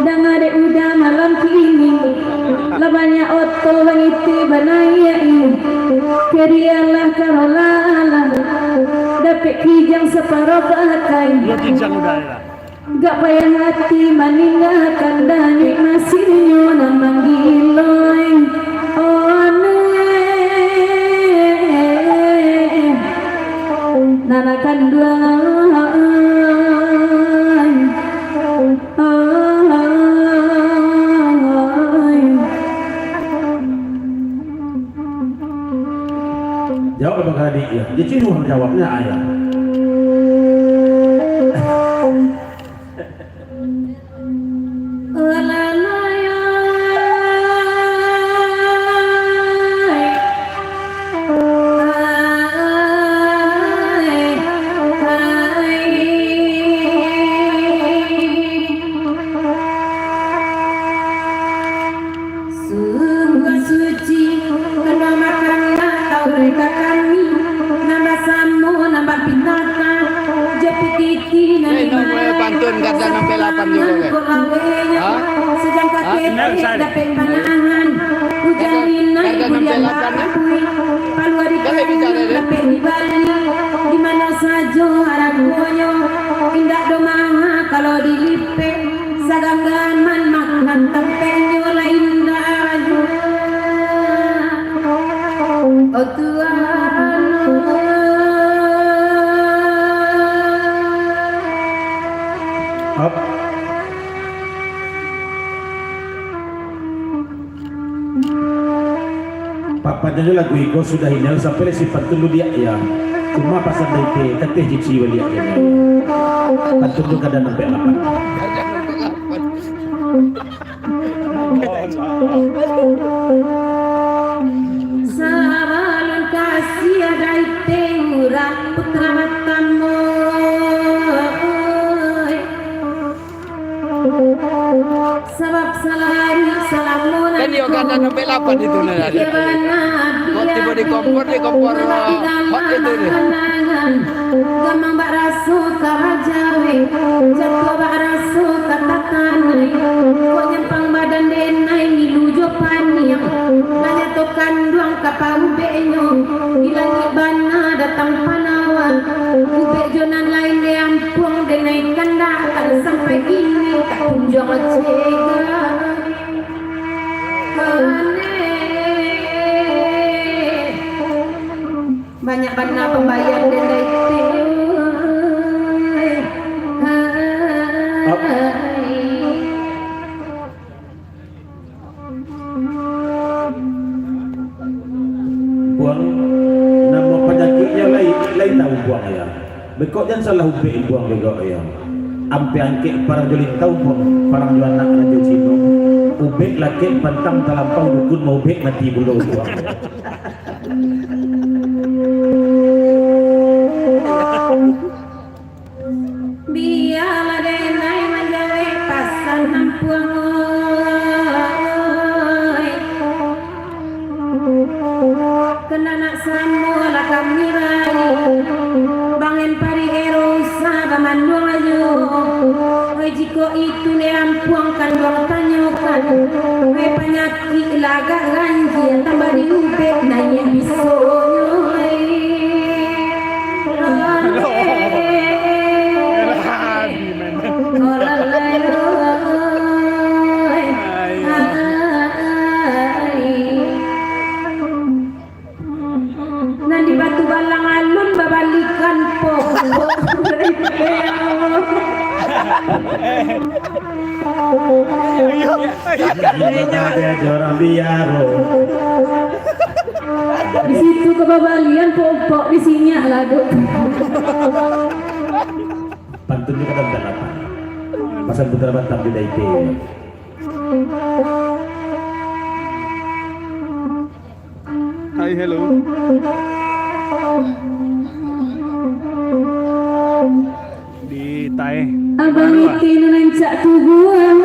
Danga dek uda malam kini, lah banyak oto Bang Ite banaiak. Karialah karolah, dapek kijang saparo pakai. Yo kijang uda lah. Gak payah hati maninggakan, dek masihnyo nan manggilo. Oh, aneh. Nana kanduang. Oh, aneh. Jawab Abang Kadi, ya. Dia cium jawabnya, ayah. Sungguah suci, kena makan lah tahu ka kami, nan basamo, nan bapinatang, jo pititi, nan Eh, no, eh, pantun Garda enam puluh delapan juga, kan? Kok lawenyo, Ha? Sejang Ha? kakek Benar, Ustaz. dapek panahan, hujan Garda, inai Garda enam puluh delapan, ya? Palua di Boleh bicara, dek? dapek di Bali, di mano sajo aragonyo, indak do maha kalau dilipek. Saganggaman makan tampeknyo lain daju. Oh Tuhan. Hop. Papanjang jo lagu iko sudah inian sampai lah si pantun lu diak ya. Cuma pasan dari te, kateh cici baliak ya. Pantun tu kada nampek lapan. Sabalun kasiah dari te urang putra Batam. Sabab salari salamo Kan iyo, kan ado belapan itu, nah, ada. Kok tibo di kompor, di kompor, hot itu ni. Gamang bak raso ka rajawe, jatuah bak raso ka tatanai. Kok nyampang badan denai ngilu jo paniang, lah nyato kanduang ka paubeknyo, di langik bana datang panawa. Ubek jo nan lain diampuang denai kandak, sampai kini tak kunjuang cegah. Banyak bana pambayar denai. Kok jan salah ubek buang bego yo. Ampe angkek parang jo lintau buang, parang jo anak rajo Cino. Ubek lakek pantang talampau dukun maubek mati pulo buang. Bialah denai manjawek pasan nampuang, oi. Kena nak samo lah kami rai. Bangen pari ero usah bamanduang ajo. Oi, jikok itu ne nampuang kanduang tanyokan. Oi, panyakik lah agak ganjia, tambah diubek naiak bisonyo, oi. Oi. Nan di Batu Balang alun babalikan po. Di situ kebabalian pokok di sini lah, Dok. Pantun juga tentang apa? Pasal putra Batak di Daite. Hai, hello. Di Tae. Abang Baru, ah. Iti nan rancak tubuah.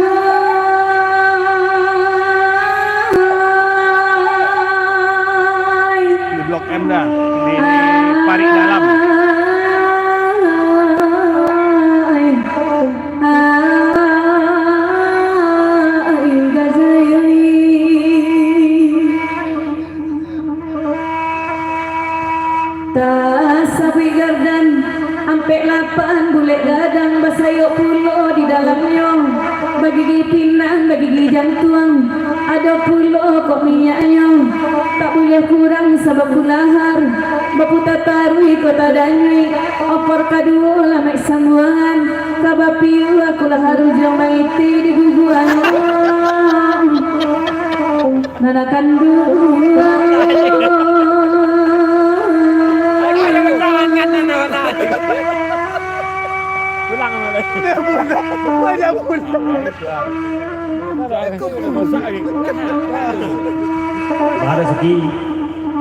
Di Blok M dah. Di, di parik dalam. Tasabuik gardan, ampek lapan bulek gadang, basayok pulo di dalamnyo, bagigi pinang, bagigi jantuang, ado pulo kok minyaknyo, tak buliah kurang sabab kulahar, baputa taruih kota danyuik, opor kaduo lamek sambuangan, ka bapiu aku lah harus jo maiti di guguangan. Nana kanduang. Pulang, pulang. Banyak pulang. Ada segi.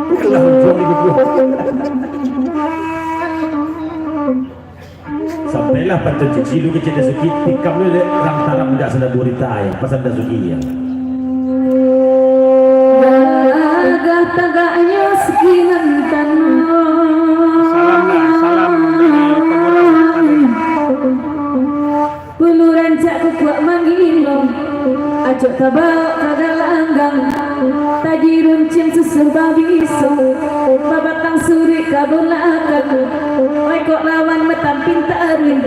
Pulang, pulang di guguangan. Sampailah pantun cici lu kecil Dasuki, tikam lu dek rang taram dak salah burita ya, pasan Dasuki ya. Gagah tagaknyo sakinan tano. Salam lah, salam dari Pagurau. Ulu rancak kukuak manggilo, acok tabao ka galanggang, taji runcin susuh babiso, babatang suruik ka bulakang, ekok lawan matampin taruih,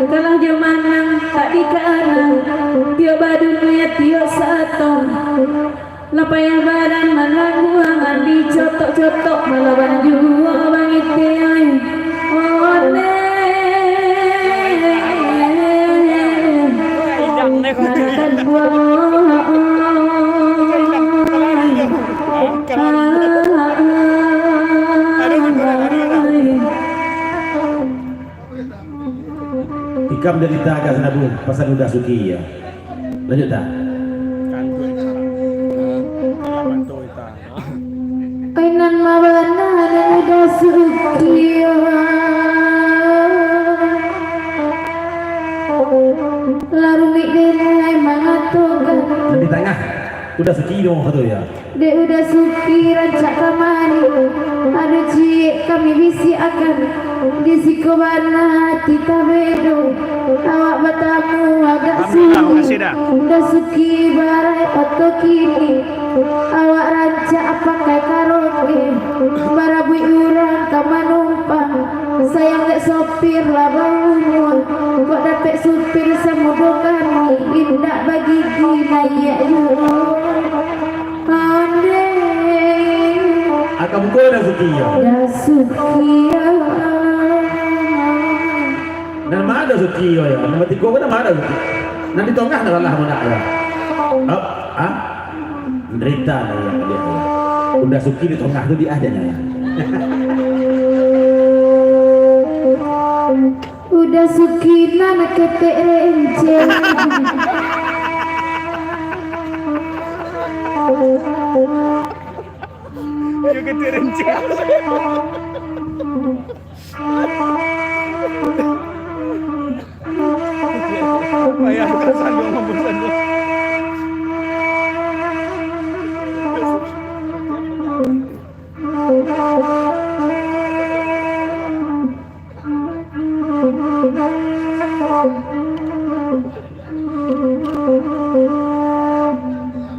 kalah jo manang tak dikanang, tiok badunia tiok satong. Lah payah badan manangguangan, dicotok-cotok malawan juo bangitian. Oneh. Nanakan buah. Ikam dari taga sanabu, pasan Uda Suki ya. Lanjut dah. Kainan mabana nan Uda Suki. Larumik denai mangatokan. Di tangah. Uda Suki doh tu ya. Dek Uda Suki rancak kamari, ado ciek kami bisiakan. Di siko bana ati tabedo, awak batamu agak sulik. Uda Suki barai oto kini, awak rancak pakai karaoke, barabuik urang ka manumpang. Sayang dek sopir lah baumua, kok dapek supir samudo kami, indak bagigi naiak juo. Pandai. Agak mukul dah Suki ya. Dah Suki ya. Nan ma dah Suki ya? Nan batiko ko nan ma dah Suki? Nan di tongah nan lah mana ya? Hap, ha? Nderita lah ya, dia. Uda Suki di tongah tu di aja ya. Udah Suki nan ketek renceng. Iyo ketek renceng. Payah ka sandung, mambuek sandung.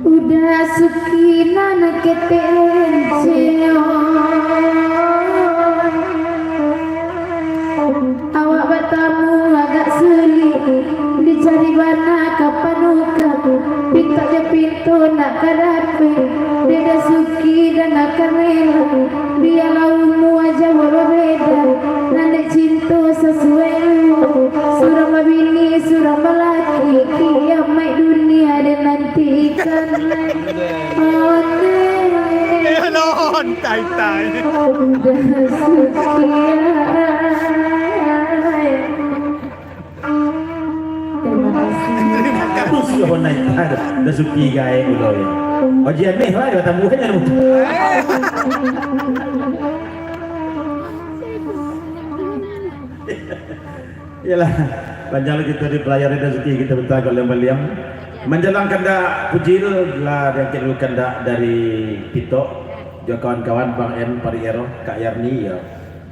Udah Suki nan ketek renceng. Awak batamu agak sulik, dicari bana ka panuka, pintak jo pintu nak ka dapek, dek Suki dan nak ka rela, bialah umua jauah babeda, nan dek cinto sasuai umua, surang babini, surang balaki, kiamaik dunia den nantikan. Ondeh. Eh, non, tai, tai. Udah Suki ai. Terima kasih. Terima kasih. Bagus yo, naik. Aduh, dah Suki gaek ulo yo. Oji aneh lah, yo, tambuhannya tu. Iyolah, panjang lagi tadi pelayar dah Suki kita bentar kalau baliang. Manjalang kandak Pujil, lah diangkek dulu kandak dari Pitok, jo kawan-kawan Bang M, Pari Ero, Kak Yarni, yo.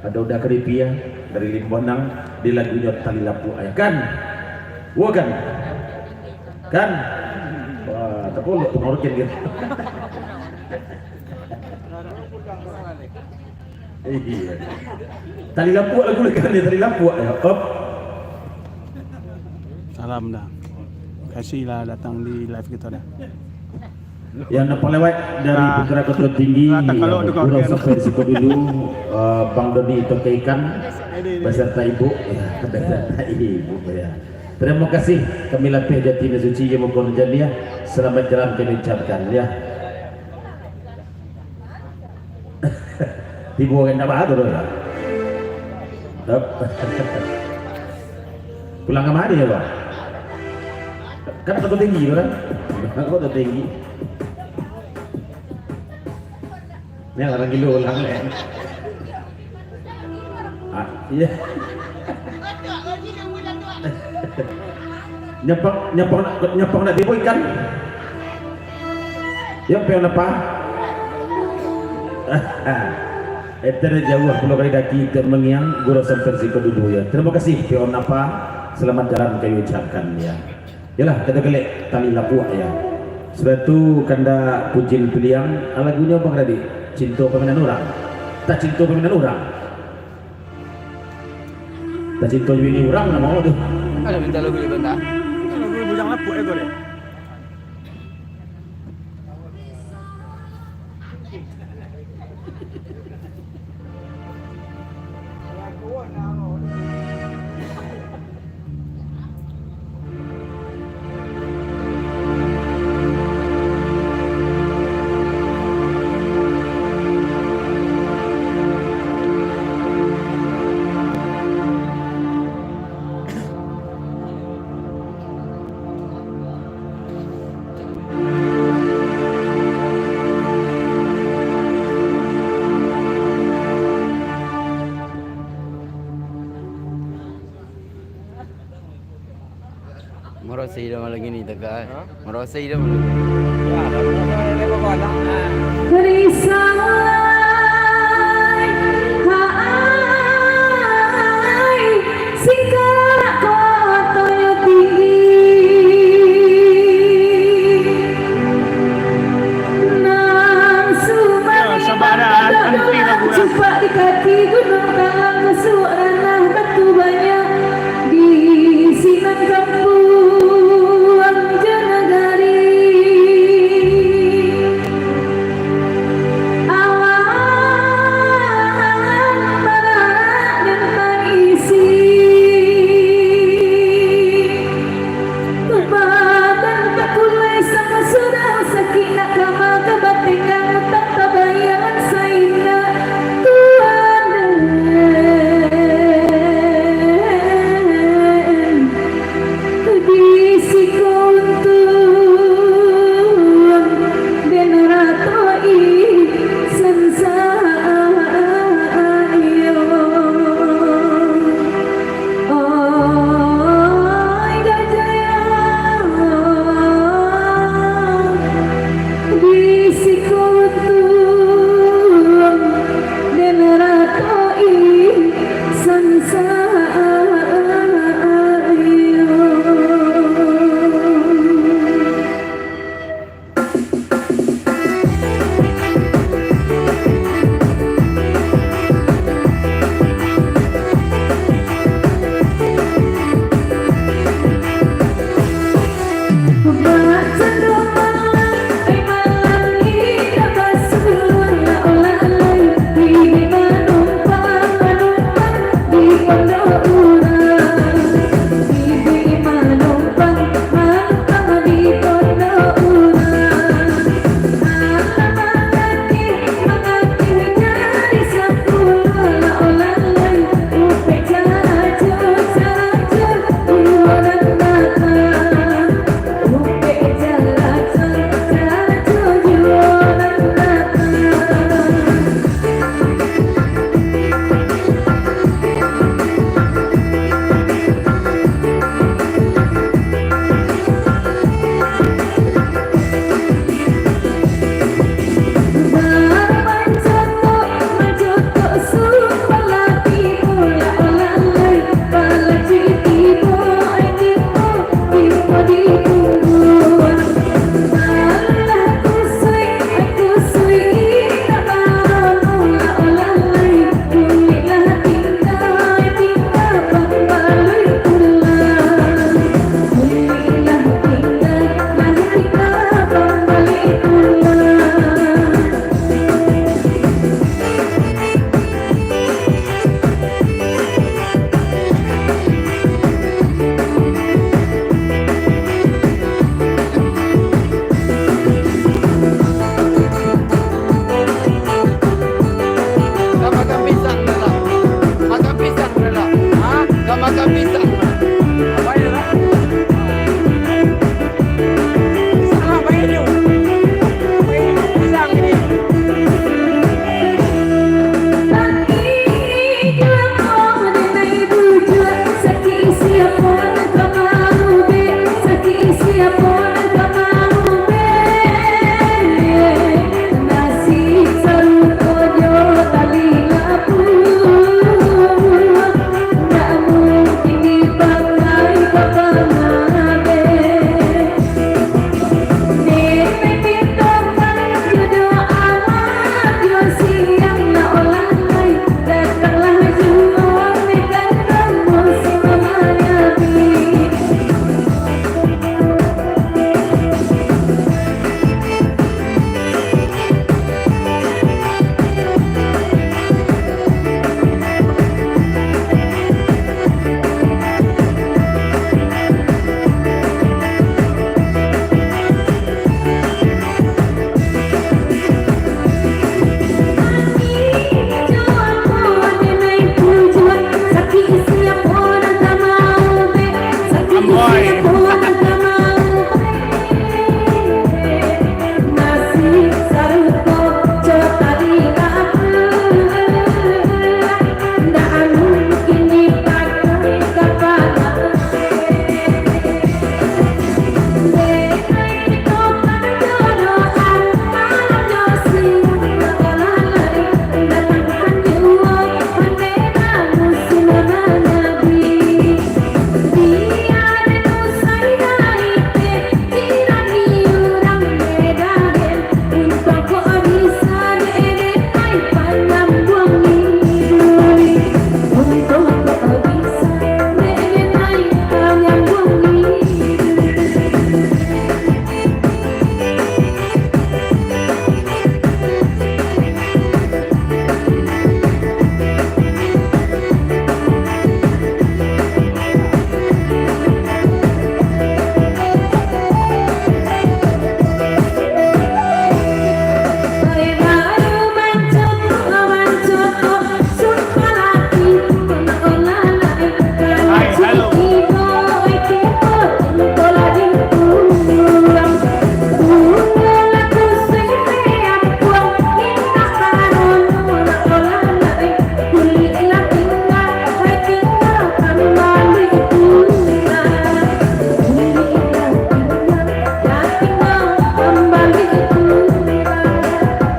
Ado Uda Karipia dari Limbonang, di lagunyo Tali Lapuak, yo kan? Wo kan? Kan? Wah, tapolok tu Morgen gitu. Iya. Tali Lapuak lagu lah kan, Tali Lapuak, yo. Op. Salam dah. Makasih lah datang di live kita dah. Yang dapat lewat dari Putra Koto Tinggi, Gurau Sampai Siko Dulu, eh, Bang Doni Toke Ikan, beserta ibu, ya, beserta ibu, ya. Terima kasih, kami lapeh jati nan suci, ya, mukon janiah. Selamat jalan kami ucapkan, ya. Tibo kan tak bahagia tu lah. Tap. Pulang ka ma yo, Bang? Kan Koto Tinggi tu kan? Koto Tinggi. Ni urang gilo ulang, eh. Ah, iya. Nyapang, nyapang nak, nyapang nak tibo ikan. Yo, peon apa? Eh, tadi jauah pulo kali daki ka mangiang, Gurau Sampai Siko Dulu, ya. Terima kasih, peon apa? Selamat jalan kami ucapkan, ya. Yalah, kita kelek Tali Lapuak, ya. Sudah tu kandak Pujil Piliang, ah, lagunyo Bang Radit, Cinto Paminan Urang. Tak cinto paminan urang. Tak cinto bini urang namo tu. Ada minta lagu juga, tak? Lagu Bujang Lapuak, ya, kau, deh? Marasai dah malam ini, Tega, eh. Hah? Marasai dah malam ini. Ya, dah malam ini, Tega. Risaulah, hai, singkarak koto yo tinggi. Nan sumani, ya, sabar, anti lagu lah. Cupak di kaki Gunung Talang, masuak ranah batu banyak. Di sinan kampuang jo nagari, awak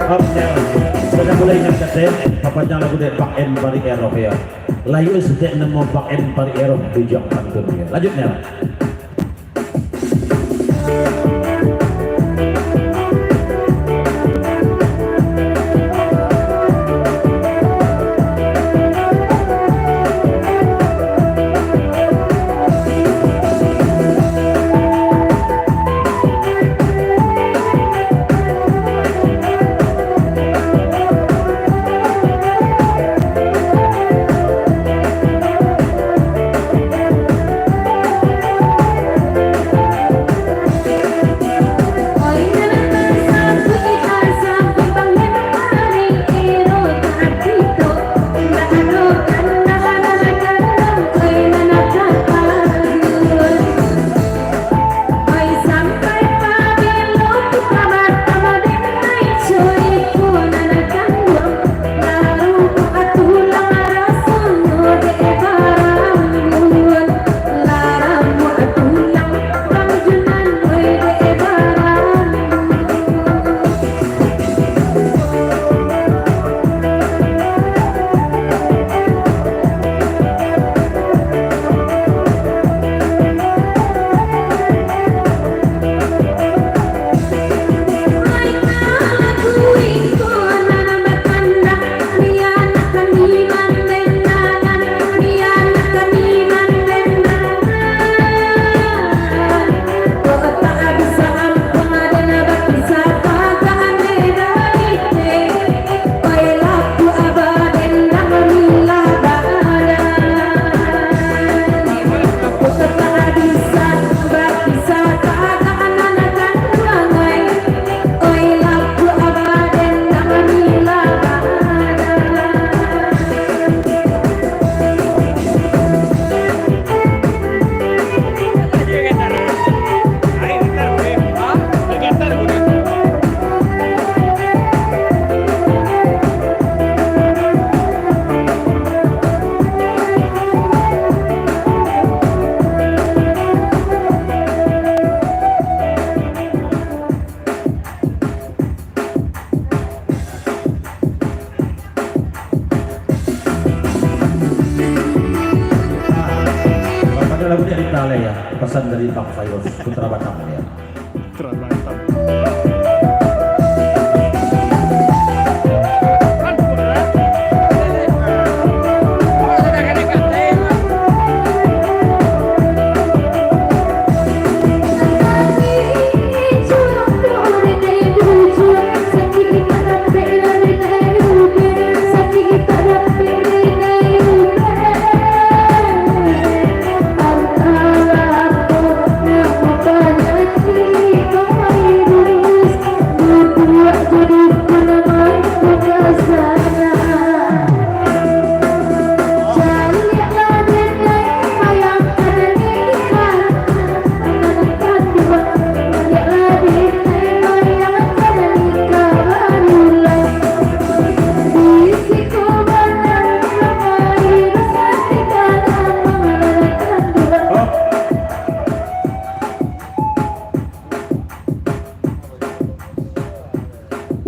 Oke, sudah mulai ingat kata, papanjang lagu dek Pak M Bari Eroh, ya. Layua saketek namo Pak M Bari Eroh, tujuan pantun, ya. Lanjut, ya. Boleh ya, pesan dari Bang Fairuz, Putra Batam ya. Putra Batam.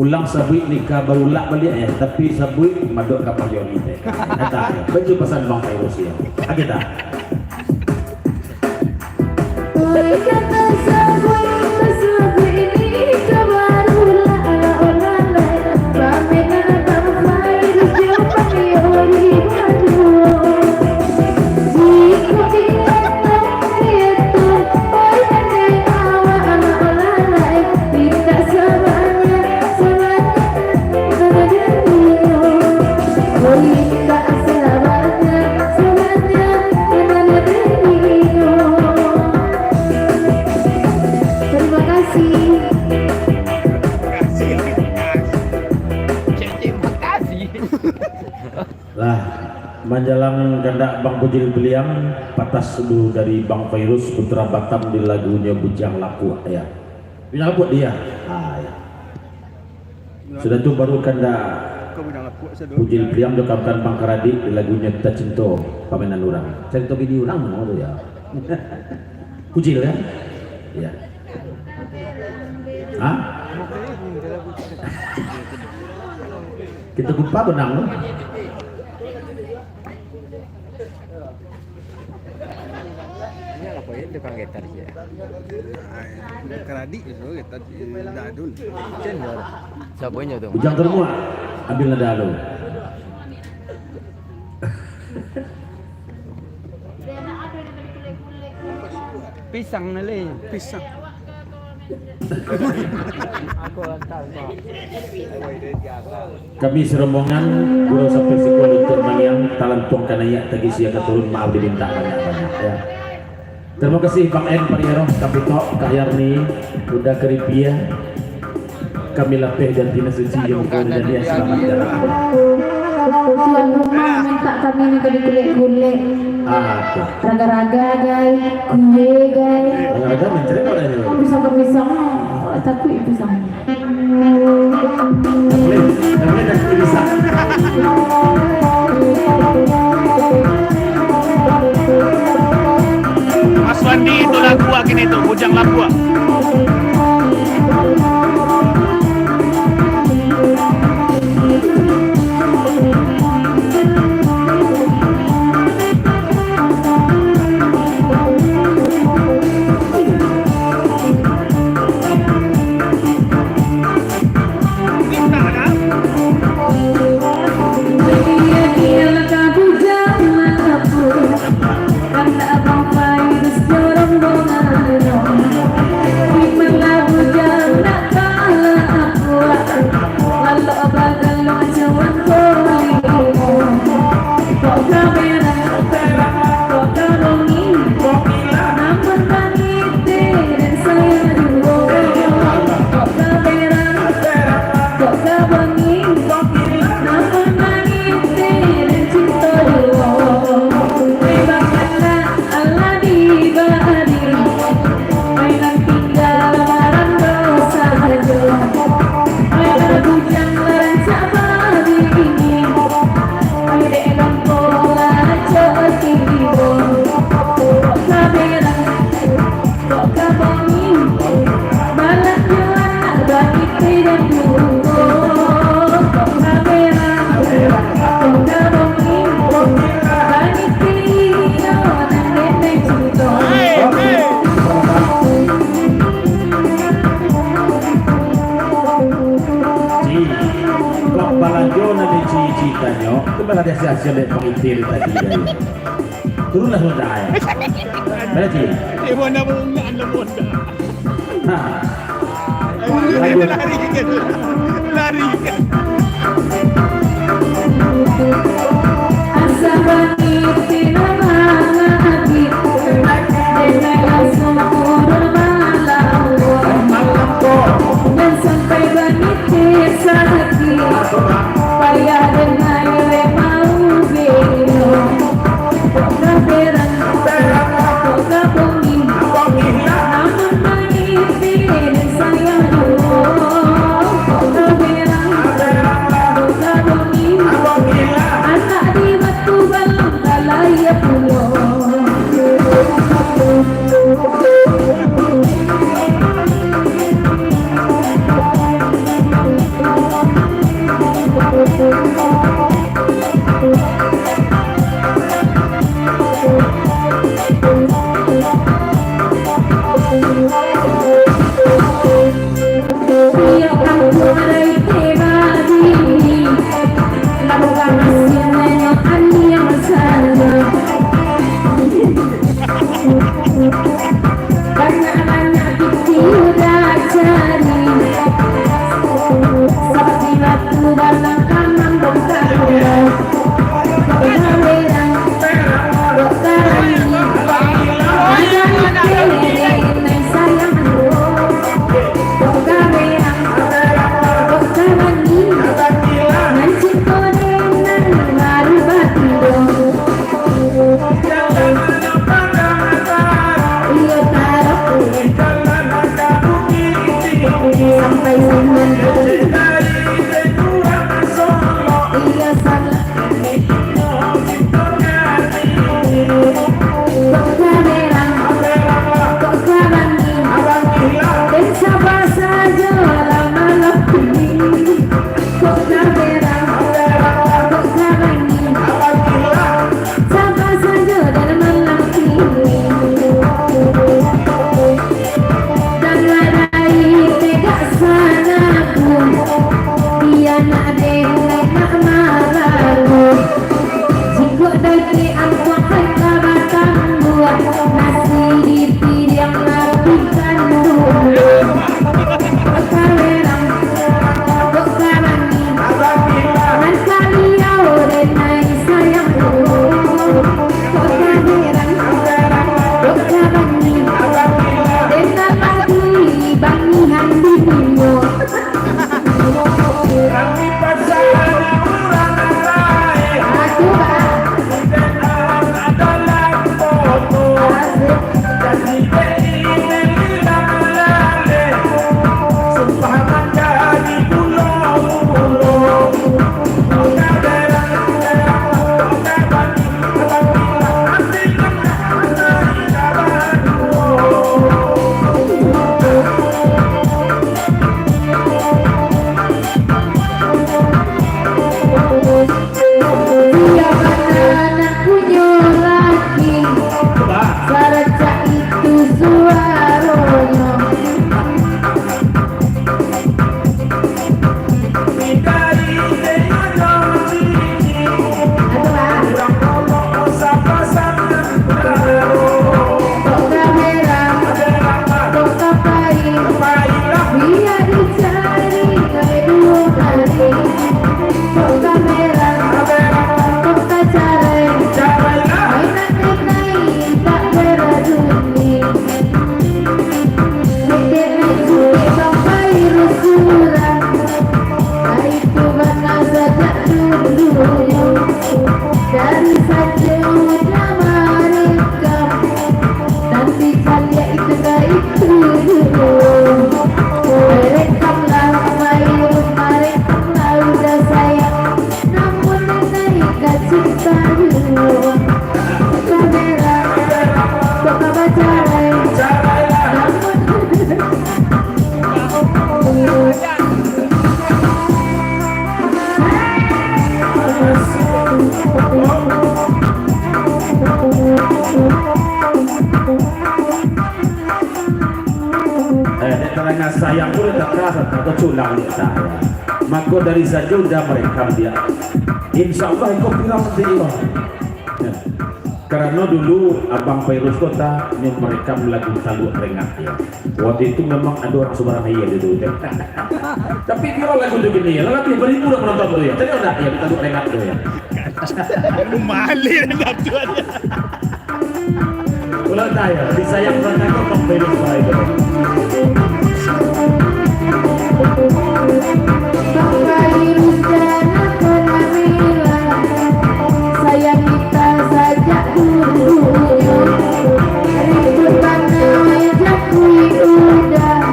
Ulang sabuik nikah barulak baliak ya, tapi sabuik madok ka payoli teh. Kata, baju pasan Bang Fairuz ya. Oke dah. Terima kasih. Lah, manjalang kandak Bang Pujil Beliang, patas dulu dari Bang Fairuz Putra Batam di lagunyo Bujang Lapuak, ya. Bujang Lapuak dia. Ah, ya. Sudah tu baru kandak Pujil Beliang jo kawan-kawan Bang Karadik di lagunyo Tacinto, pamainan urang. Cinto bini urang, no, tu, ya. Pujil, ya? Ya. Hah? Kita kumpa benang tu. Ini apa ya, tukang gitar sih ya? Karadik tu, gitar, eh, dadun. Cendol. Siapa yang jatuh? Ujang Termuak, ambil nada lu. Pisang ni, Le. Pisang. Aku hantar kau. Kami serombongan Gurau Sampai Sikual untuk Maniang, talantuang ka naiak, tagih sia ka turun, maaf dimintak banyak-banyak, ya. Terima kasih Bang En, Pariaroh, Kapitok, Kak Yarni, Bunda Keripia. Kami lapeh jantina suci, yang kau jadi selamat jalan. Tuan rumah minta kami ni ka dikulek-kulek. Ah, tu. Raga-raga, gai, kue, gai. Raga-raga mencret pada ni. Oh, pisang-pisang. Oh, takut pisang. Mas Wandi, itu lagu kini tu, Bujang Lapuak. Dah siap pangitir tadi, dah. Turunlah sebentar, ya. Mana, Cik? Eh, mana pun, anda pun. Ha. Lari kan. Lari kan. Asa bangih ti nama lagi. Denai langsung turun malam. Jan sampai bangih ti sakik. Payah denai we mau bino. Kok ka berang, kok ka bangih. Namun bangih ti sayang juo. Kok ka berang, kok ka bangih. Anak di Batu Balang ka layia pulo. Iyo, kampuang Raite Bali, labuah asin nyo aliang sana. Banyak-banyak kito udah cari, sabab di Batu Balang ka mambongkar. Kok ka berang, kok ka bangih. Anak kecil, sayang. Kok ka berang, kok ka bangih. Nan cinto den nan baru batido. Iyo, tarok. Sampai sinan. Iyo, salah. Kok ka berang, kok ka bangih. Den saba sajo lah malam kini. Kok ka berang, kok ka bangih. Saba sajo den malam kini. Jan ladai tegak sana. Nah, sayang ko lah takah, takah ko culang dia tak. Mako dari sajo udah marekam dia. Insya Allah ko viral nanti ko. Ya. Karano dulu Abang Fairuz ko ta, nyo marekam lagu Taluak Rengat ya. Waktu itu memang ado urang subarang aia dulu ya. Tapi viral lagu tu kini ya. Lah labiah baribu urang manonton tu ya. Tadi ada ya Taluak Rengat tu ya. Malin dah tu aja. Ulang tahun, disayang Bang Takut, Bang Ferry Suhaib. Bang Ferry Suhaib, sayang kita sajak dulu. Ribut bana, japuik udah,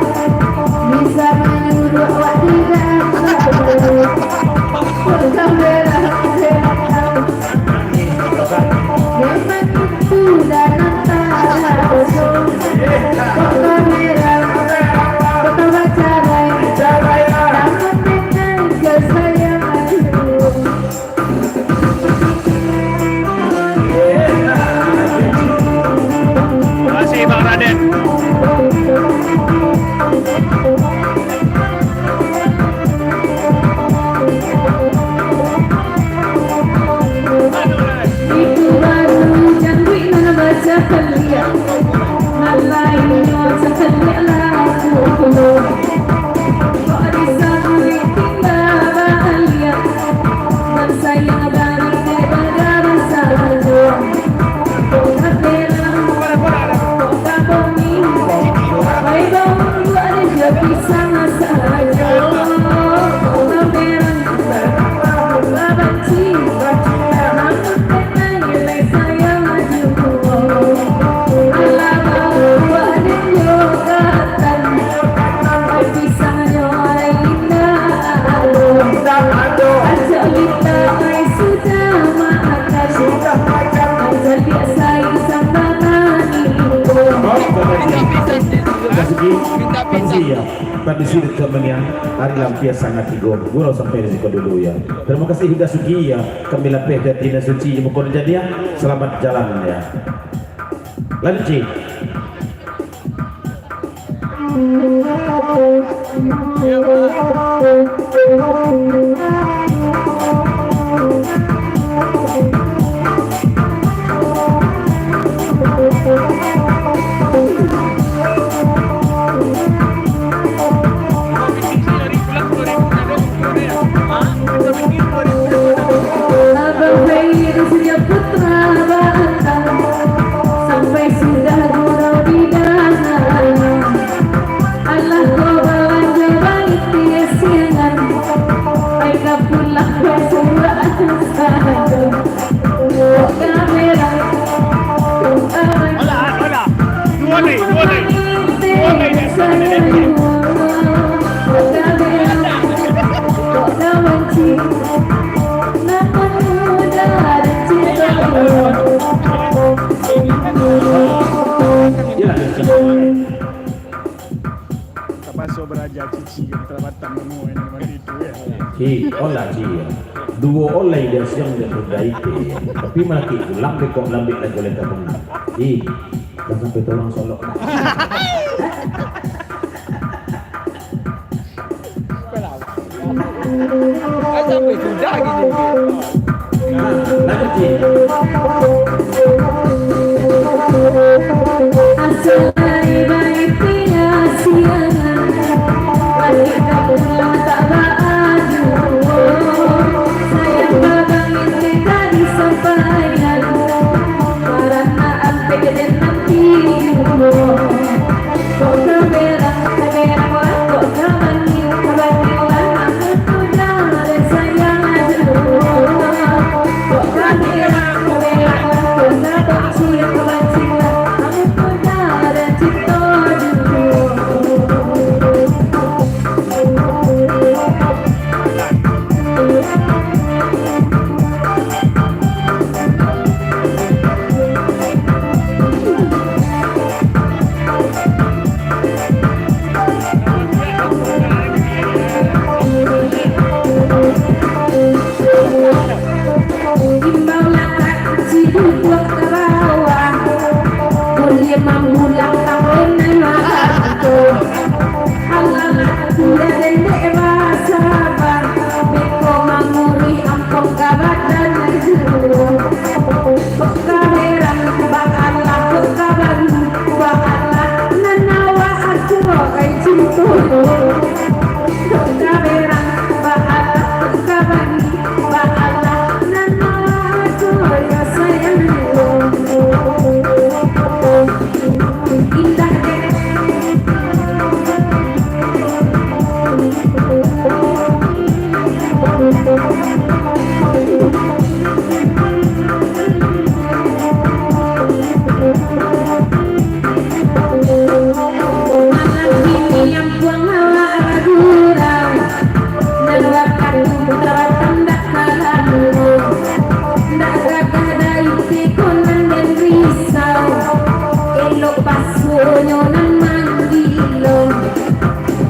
bisa manyuruh awak tidak sabar. Kota merah, memang itu dah nampak. Kota merah, kota bacarai, namun dengan kesayangan. Terima kasih, Bang Raden. Itu baru jangguik nan baca kalian. Alai nyo sakaliak lah aku. Kok disabuik tingga baliak. Nan sayang dari dek badarah sajo. Kok kaperang, kok kabongi. Bai baunduak dan jo pisang sajo. Kok kaperang, kok kabanci. Namun tenang, ilai sayang juo. Alah baunduak dan jo katan. Bai pisang jo ai indak ado. Ajak kita ai sudah makan. Ajak biak sai sambal manih. Basuki, permisi ya. Permisi dek kami ya. Hari lampias sangat tigo. Gurau sampai di siko dulu ya. Terima kasih Basuki ya. Kami lapeh dari Dinas Suci di Mukon Jadiah. Selamat jalan ya. Lanjut, Ci. Abang Faiz punya putra batang, sampai sudah gurau di dalam. Alah ko balanja baitiah siangan, pai ka pulang ka suruah sajo. Hola, hola. Duo ni, duo ni. Duo ni, duo ni. Yalah. Tapaso baraja cici yang talabatang namo yang mati itu ya. Ci, olah Ci ya. Duo olai dia siang dia berdai te. Tapi malaki pulang bekok lambek lagi oleh kampung nak. Ci, dah sampai tolong solok. Kan sampai sudah gitu. Nah, lanjut, Ci. Asal dari baik pindah siangan, balik kampung lah tak baadu. Sayang babang inti tadi sampaian, karano ampek den nanti juo. Nyo nan manggilo,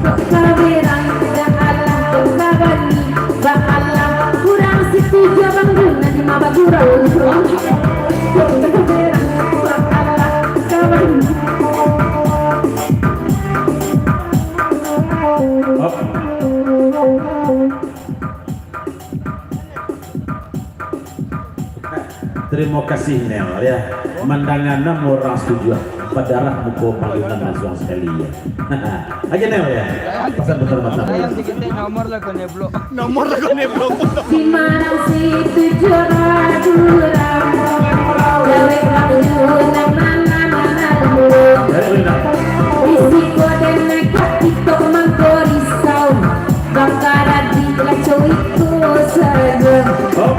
kok ka berang, ka alah, kok ka bani, baalah, urang situ jo bangunan di mabagurau. Kok ka berang, baalah, kok ka bani. Tarimo kasih, Nel, ya. Mandanga nan urang satuju, badarah muko Bang Yunan langsuang sakali, ya. Aja, Nel, ya. Pasan putar mata. Nomor lah kau neblok. Nomor lah kau neblok. Di mana situ jurang-jurang? Jawek Bang Yunan, mana-mana. Dari Yunan. Di siko den nekat TikTok mangko risau. Bakaradik lah coiko sajo. Oh.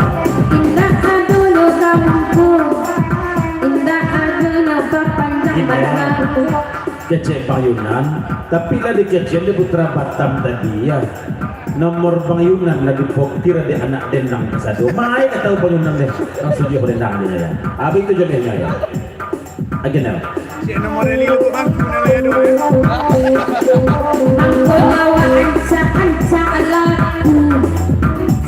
Indak ado lo kampung, indak ado nyo bapanjang. Gini, ya. Badan. Kecek Bang Yunan, tapi lah dikecek di Putra Batam tadi, ya. Nomor Bang Yunan lah dipokir di anak den nan sado. Main ka tahu Bang Yunan deh. Langsuang jo dendang dia, ya. Abih tu jodohnyo, ya. Agen dah. Cek nomor reli lu, Bang. Kenal ya, dua, ya. Angko lawan ancak-ancak laku,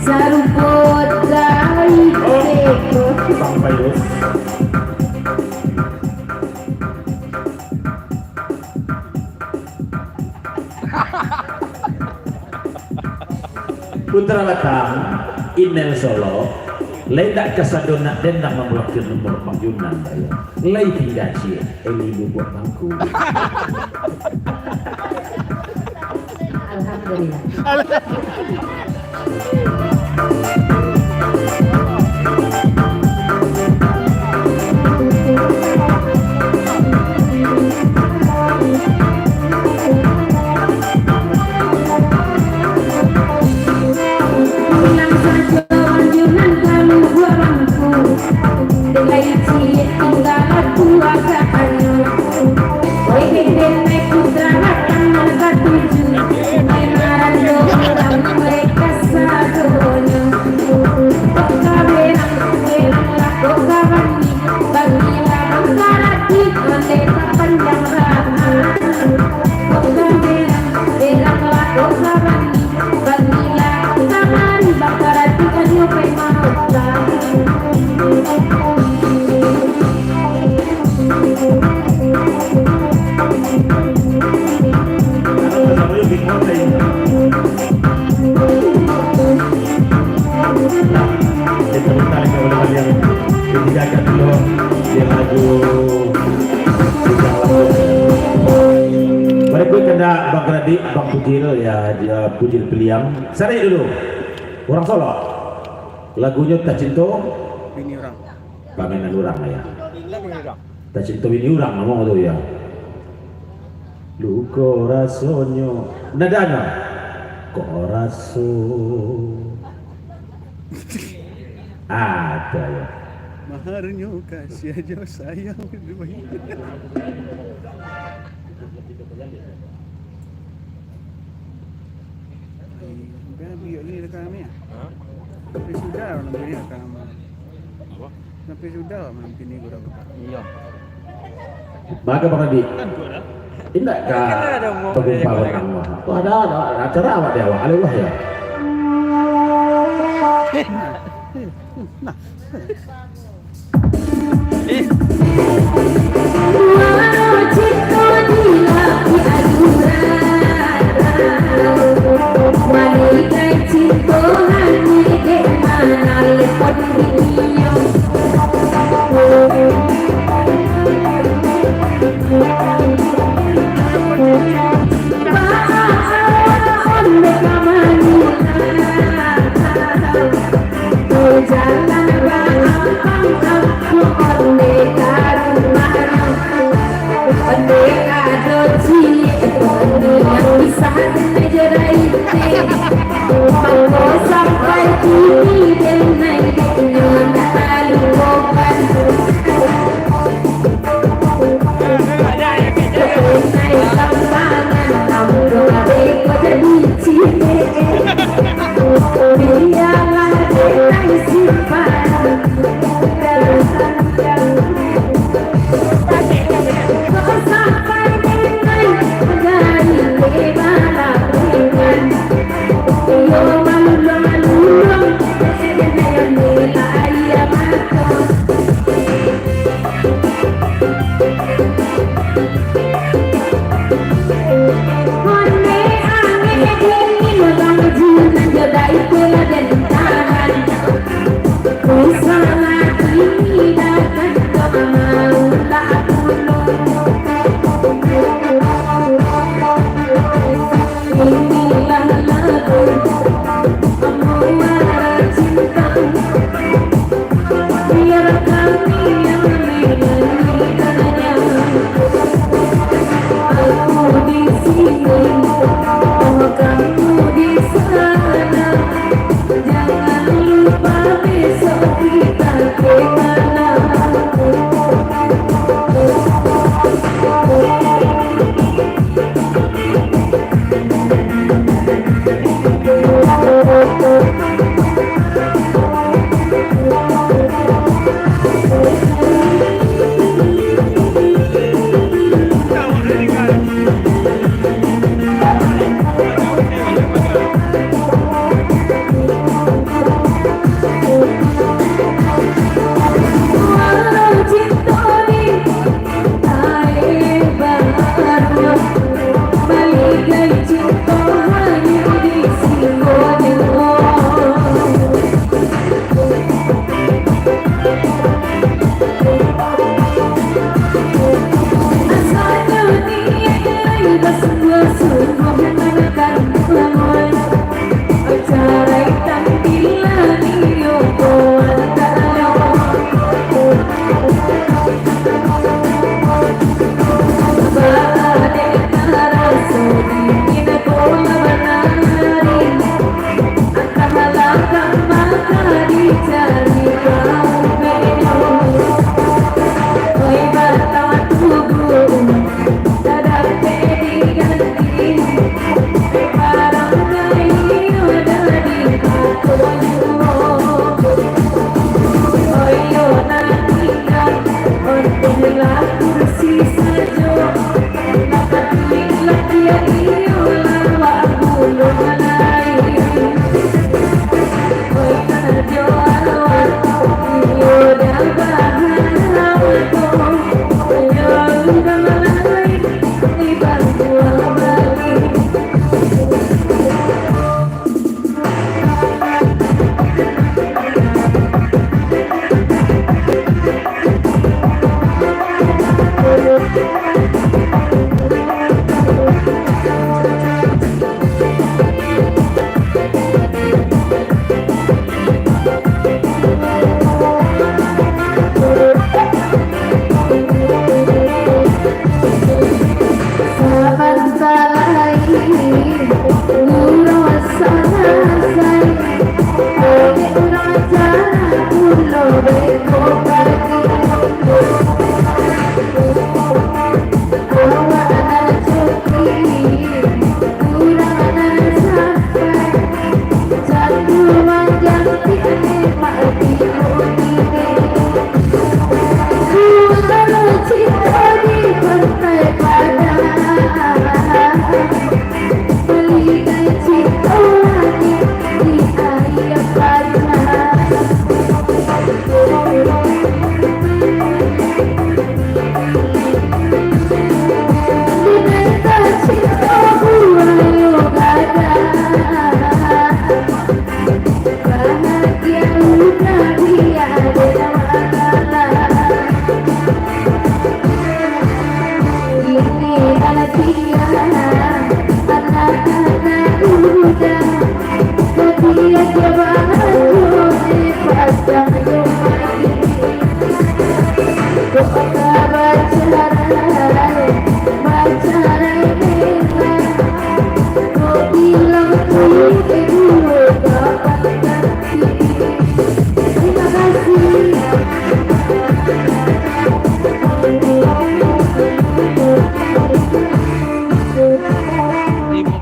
sarupo dari. Oh, teko. Bang Fairuz. Putra Batam, Inel Solo, lai indak kasado nak den nak mamblokir nomor Bang Yunan, bayo. Lai tingga ciek, eli lubuak bangku. Alhamdulillah. Barikuik kandak Bang Karadik, Bang Pujil, ya, dia Pujil Piliang. Sarik dulu. Urang Solok. Lagunyo Tacinto. Bini urang. Pamainan urang, ya. Tacinto bini urang namo tu, ya. Luko rasonyo. Nadanyo. Kok raso. Ah, tu, ya. Maharnyo kasih aja sayang. Sampai habis ni rekam ni, ah? Ha? Sampai sudah lah ni rekam. Apa? Sampai sudah lah malam kini gua dah buka. Iya. Bagaimana, Dik? Kan gua dah. Indak ka. Kan ada mau. Bagumpal orang mah. Tu ada, ada, ada acara awak di awak. Alhamdulillah, ya. Nah. Nah. Inilah lagu Muara Cinta, biar kami yang menyanyikannya. Aku di sini, oh, kamu di sana. Jangan lupa besok kita ke mana.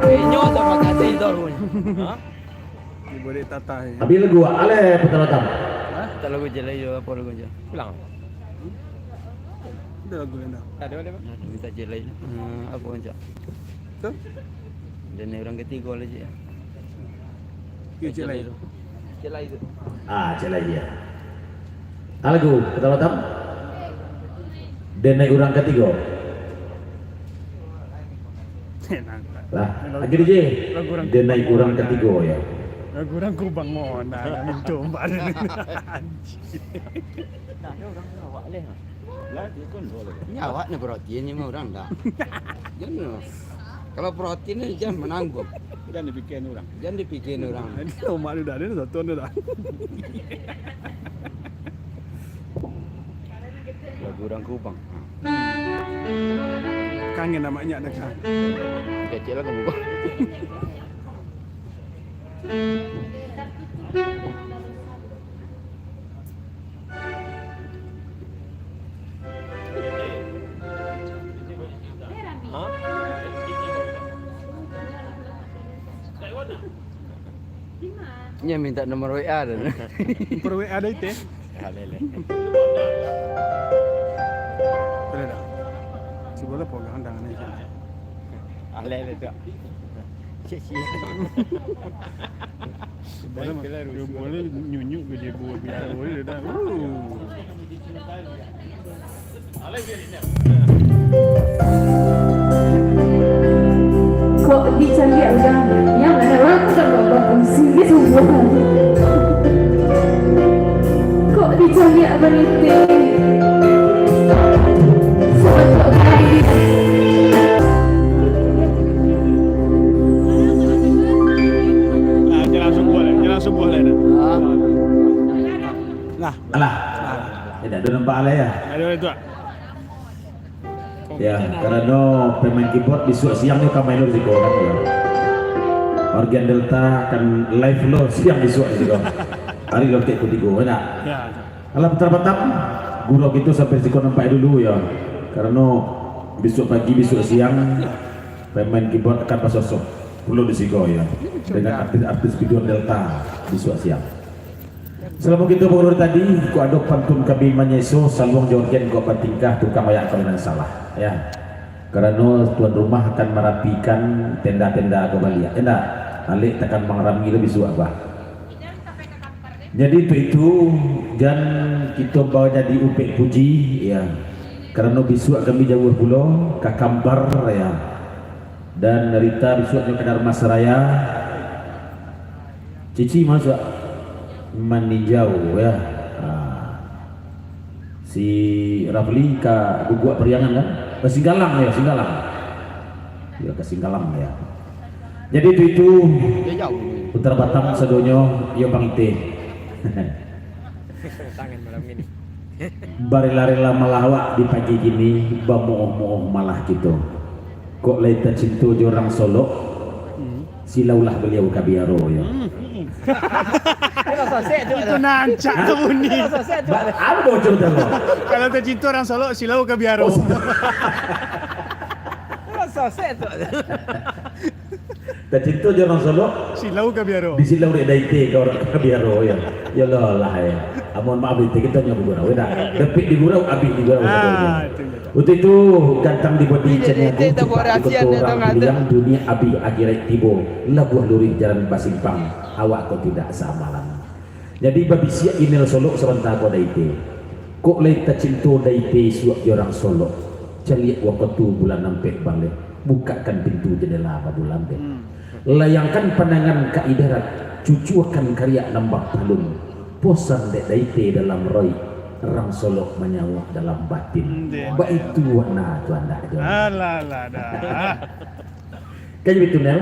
Inyo sama kasih tu. Hah? Di boleh tatah, ya. Tapi lagu alai putar malam. Hah? Tak lagu jelai jo, apa lagu je? Pulang. Ada lagu lain dah. Tak ada, ada apa? Nah, minta jelai. Hmm, apa je? Tu? Dan urang katigo lah je. Ya, jelai tu. Jelai tu. Ah, jelai dia. Ah, lagu putar malam. Denai urang katigo. Lah, lagi D J. Lagu urang Denai urang katigo, ya. Lagu urang Kubang Mona, minta umbar. Anjing. Nah, ada urang Sarawak leh, ha? Ini awak ni protein ni mah urang dah. Jangan. Kalau protein ni jangan menanggung. Jangan dipikirin urang. Jangan dipikirin urang. Jadi omak tu dah, dia satu dah. Lagu urang Kupang. Kangen amaknyo dah kan. Kecil lah kamu. Inyo minta nomor W A tu. Nomor W A dah itu. Alele. Boleh dah. Cubalah pegang tangan ni. Alele tu. Cik, cik. Boleh, boleh nyunyuk ke dia buat biar boleh dah. Uh. Kok dicaliak urang, yang mana urang tak berfungsi gitu. Kok dicaliak balitik. Foto kali. Ah, jalan subuh lah, jalan subuh lah dah. Nah. Alah. Tidak ada nampak lah ya. Ada itu. Ya, karano pemain keyboard bisuak siang ni ka main lo di siko kan, ya. Organ Delta akan live lo siang bisuak di siko. Hari lo tek kutigo, ya. Ya. Alah, patang patang, gurau kito sampai siko nampak dulu, ya. Karano bisuak pagi, bisuak siang, pemain keyboard akan basosok pulo di siko, ya. Dengan artis-artis biduan Delta bisuak siang. Salamo kito baurang tadi, kok ado pantun kami manyeso, saluang jo orgen kok batingkah, tukang bayak kawinan salah, ya. Karano tuan rumah akan marapikan tenda-tenda ko baliak, ya ndak? Alek takkan mangarami lo bisuak, bah. Jadi, untuk itu, jan kito bawa jadi upek puji, ya. Karano bisuak kami jauah pulo, ka Kampar, ya. Dan Rita bisuaknyo ka Dharmasraya. Cici masuak maninjau, ya. Ha. Si Rafli ka Guguak Pariangan, kan? Ka Singgalang, ya, Singgalang. Ya, ka Singgalang, ya. Jadi itu, itu Putra Batang sadonyo, iyo pangitih. Tangan malam ini. Barela-rela malah awak di pagi kini, bamuoh-muoh malah kito. Kok lai tacinto jo urang Solok, hmm, silaulah baliau ka biaro, yo. Hmm. Itu rancak tu bunyi. Ba-, apo bocor tu, lo? Kalau tacinto urang Solok, silau ka biaro. Oh, si- Tacinto jo urang Solok. Silau ka biaro. Disilau dek Daite ka urang, ka biaro, yo. Yo lo lah, yo. Ah, mohon maaf, Daite, kito nyo bagurau, yo dah. Dapik di gurau, abih di gurau. Ah, itu, itu. Untuk itu, gantang di bodi, caniago, cepat di koto urang kuliang, dunia abih, akhirat tibo, labuah luruih jalan basimpang, awak ko tidak saamalan. Jadi, babisiak inel Solok sabanta ko Daite. Kok lai tacinto Daite isuak jo urang Solok, caliak wakatu bulan ampek baleh, bukakkan pintu jandela babulambek. Hmm. Layangkan pandangan ka idarat, cucuakan kariak nan bapalun. Posan dek Daite dalam roih, urang Solok manyauak dalam batin. Hmm, dek. Baitu wana tu andak jo. Alah, alah, dah. Kain bitunel,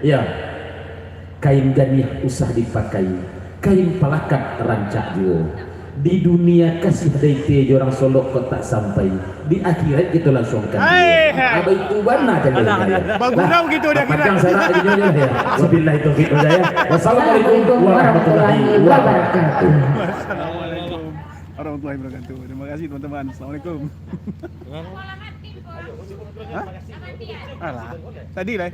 ya. Kain ganiah usah dipakai, kain palakat rancak juo. Di dunia kasih Daite jo urang Solok kok tak sampai, di akhirat kito langsuangkan juo. Hai, hai. Abah itu bana cando. Alah, alah. Bagurau kito di akhirat. Panjang sarak aja juo, ya. Wabillahi taufiq wal hidayah. Wassalamualaikum warahmatullahi wabarakatuh. Assalamualaikum warahmatullahi wabarakatuh. Terima kasih, teman-teman. Assalamualaikum. Hah? Alah, tadi lah.